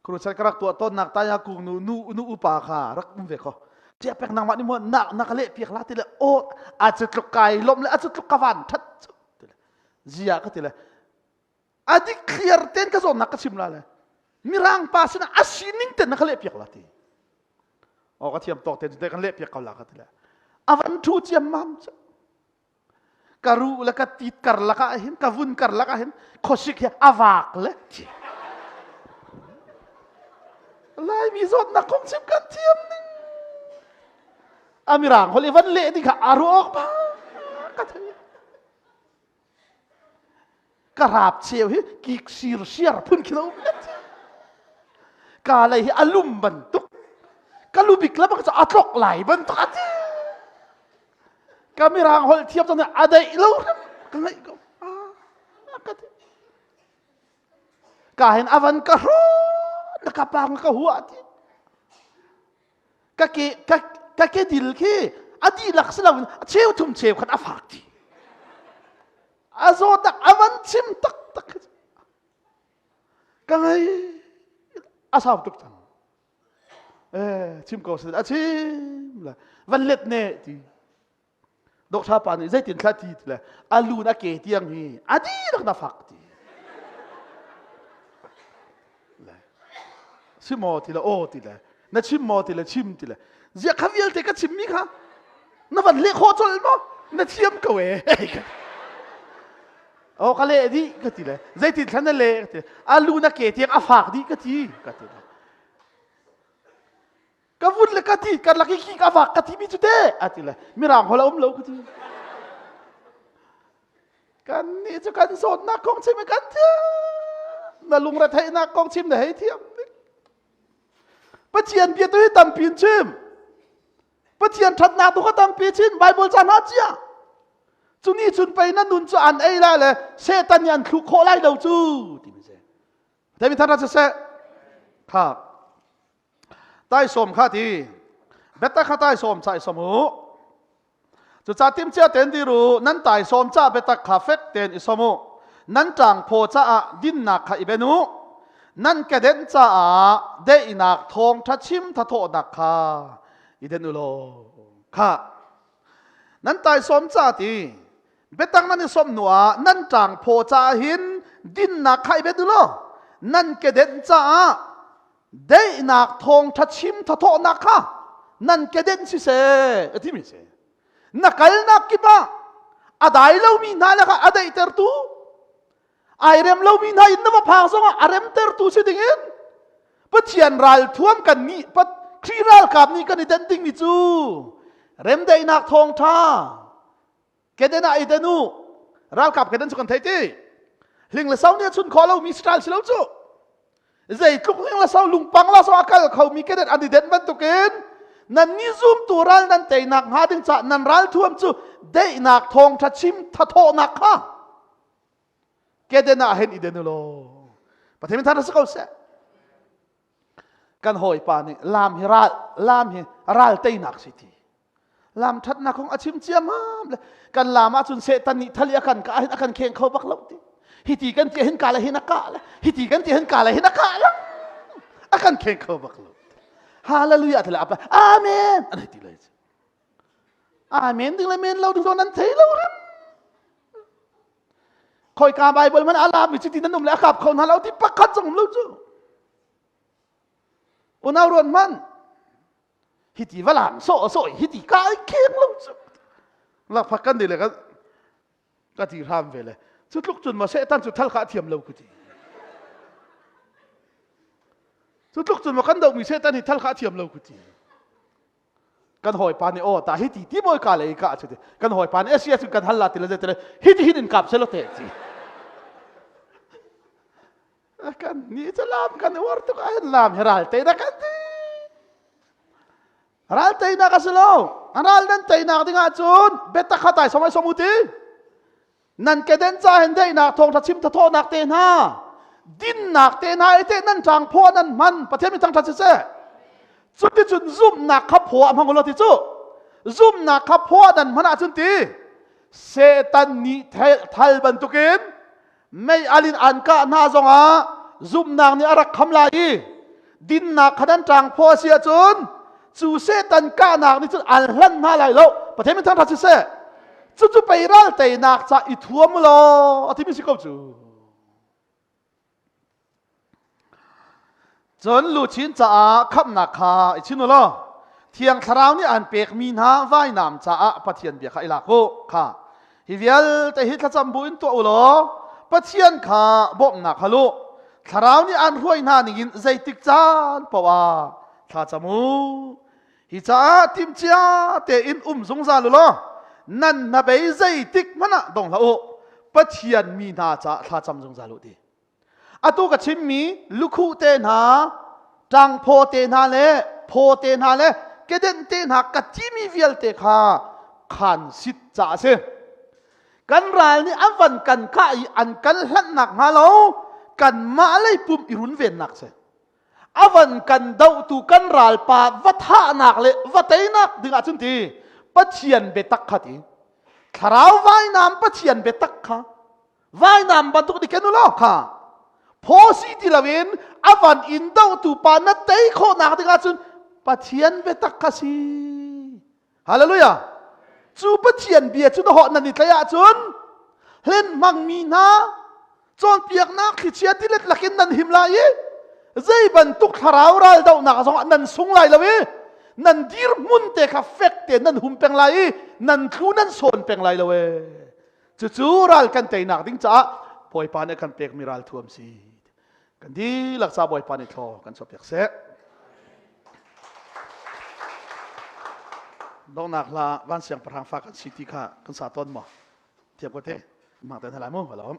S1: crusade ka rak tuah tawnnak taya kung nu nu nu upa kha rak um ve ko tia pek nangmah ni mo na na ka le piak la ti le o a cu tluk kai lom le a cu tluk ka van that cu ti le zia ka ti le a dik clear ten ka zawnnak ka chim la le mirang pa sinah a sining ten na ka leh piak la ti o ka thiam tawk ten te kan leh piak ko la ka ti le a van thu ciam mam cu ka ru le ka tit kar lakah hin ka vun kar lakah hin khuasik hi a vak le Laimi zawtnak kong chim kan thiam ning a mirang holh i van leh ding kha a ruak ba ka thei ka rap cheu hi kik sir siar phun khi lo ka lei hi a lum bantuk ka lubik le bak cu a tlok lai bantuk a ti ka mirang holh thiam cang a deih lo hrim ka ngaih ko ka ti ka hin avan ka hru na ka pang ka hua ti ka ke ka ka ke dil khi a dihlak si loin a cheu thum cheu khat a fak ti a zaw tak a van chim tak tak ka ngai a sau tuk cang eh chim ko sin a chim la van let ne ti Doctor pa nih zeitin thla ti ti le a lu na ke tiang hi a dihlak na fak ti. Le si maw ti le aw ti le na chim maw ti le chim ti le zia kha vialte ka chim mi kha na van leh khawh colh maw na thiam ko e oh ka leh dih ka ti le zeitin thla na leh ka ti a lu na ke tiang a fak dih ka ti ka ti le ka vun le ka ti ka lak i khi ka vak ka ti mi cu te a ti le mirang hol a um lo ka ti kan nih cu kan zawtnak kong chim kan thiam na lungre theihnak kong chim na hei thiam Pathian bia tu hi tampi in chim Pathian ṭhatnak tu kha tampi chin Bible ca hna cia cu ni chun pei na nun cu an ei lai le Satan nih an thluk khawh lai lo cu ti mi si David thar siseh kha taisawm kha ti biatak kha taisawm ca i som u cuca timcia tein dir u nan taisawm ca biatak kha fek tein i som u nan ṭangphaw caah dinnak kha i ben u nan kedenh caah daihnak thawngṭha chim thathawhnak kha i den u law kha nan taisawm ca ti biatak nan i sawmh hnu ah nan ṭangphaw caah hin dinnak kha i bet u law. Nan kedenh caah daihnak thawngṭha chim thathawhnak kha nan kedenh siseh a timi si. Na kalnak kip ah a dai lomi hna lakah a daihtertu ai rem lomi hna in na va phak zongah a remtertu si dingin Pathian ralthuam kan nih pat Khrih ralkap nih kan i tenh dingmi cu remdaihnak thawngṭha keden ah i den u. Ralkap keden cu kan thei ti. Hling le sau nih a chun khawh lomi style si lo cu. Zeitluk hling le sau lungpang la so a kal khomi keden an i den bantukin nan nih zumtu ral nan teinak hnga ding caah nan ralthuam cu daihnak thawngṭha chim thathawhnak kha keden ah hin i den u law. Pathian min thar si ko seh. Kan hawipa nih lam hi ral lam hi ral teinak si ti. Lam thatnak kong a chim ciammam le kan lam ahcun Satan nih thali a kan kah hin a kan kheng kho bak lo ti. Hiti kan ti hin ka le hin a kah le hiti kan ti hin ka le hin a kah lang a kan kheng kho bak lo. Hallelujah tile apa amen an hei ti lai. Amen ding le men lo ding zong nan thei lo rim. Khoika Bible man a lam mi cuti nan um le a kap kho hna lo ti pakhat zong um lo cu. Unau ruan man hiti va lam so so hiti ka ai kheng lo cu. Lakphak kan di le ka ka ti hram ve le cu tluk cun ma Satan cu thal kha a thiam lo ku ti. Cu tluk cun ma kan dohmi Satan hi thal kha a thiam lo ku ti. Kan hawipa nih aw ta hi ti ti bawi ka le ka chu ti kan hawipa nih asia cun kan hal la ti le ti le hi ti hin in kap selo te ti kan ni cu lam kan uar tuk ah hin lam hi ral te na kan ti ral te na ka si lo ral nan tei nak ding ah cun biatak kha tai somai som u ti. Nan keden ca hin daihnak thawngṭha chim thathawhnak te hna, dinnak te hna i te nan ṭang phaw nan hman. Pathian mi thangṭhat siseh. Cuticun zumhnak kha phaw ah hmang u law ti cu zumhnak kha phaw ah nan hman ahcun ti Satan nih thal bantukin mei al in an kah hna zongah zumhnak nih a rak kham lai i dinnak kha nan ṭang phaw a si ahcun cu Satan kahnak nih cun an hlanh hna lai lo. Pathian min thangṭhat siseh. Cucu pei ral teinak ca i thuam law a timi si ko cu. Cun luchin caah khamhnak kha i chin u law Thiang Thlarau nih an pekmi hna vainam caah Pathian bia kha i lak u. Kha hi vialte hi thlacam bu in tuah u law Pathian kha bawmhnak hal u. Thlarau nih an hruai hna ningin zeitik caan paoh ah thla cam u. Hi caah timhcia tein um zungzal u law nan hnabei zeitik hmanh ah dong hlah u. Pathian mi hna caah thla cam zungzal u ti. Atu ka chimmi lukhuh te hna, ṭangphaw te hna le phaw te hna le kedenh te hna ka timi vialte kha khan sit ca a si. Kan ral nih an van kan kah i an kan hlanhnak hnga lo kanmah lei pum i runvennak si. A van kan dohtu kan ralpa va thahnak le va teinak ding ahcun ti Pathian biatak kha ti. Thlarau vainam Pathian biatak kha vainam bantuk nih ken u law kha phaw si ti loin a van in dohtu pa na tei khawhnak ding ahcun Pathian biatak kha si. Hallelujah. Cu Pathian bia cu na nan i tlaih ahcun hlen hmangmi hna cawnpiaknak thlichia tilet lakin nan him lai i zei bantuk thlarau ral dohnak zongah nan sung lai lo i nan dirhmun te kha fek te nan hum peng lai i nan thlu nan sawn peng lai lo e. Cucu ral kan teinak ding caah Bawipa nih kan pekmi ralthuam si. Kan dihlak ca Bawipa nih thlaw kan chuahpiak seh. Donghnak hla van siangpahrang fa kan si ti kha kan sa tawn maw? Thiam ko te. Mang te hna lai mu. Halom.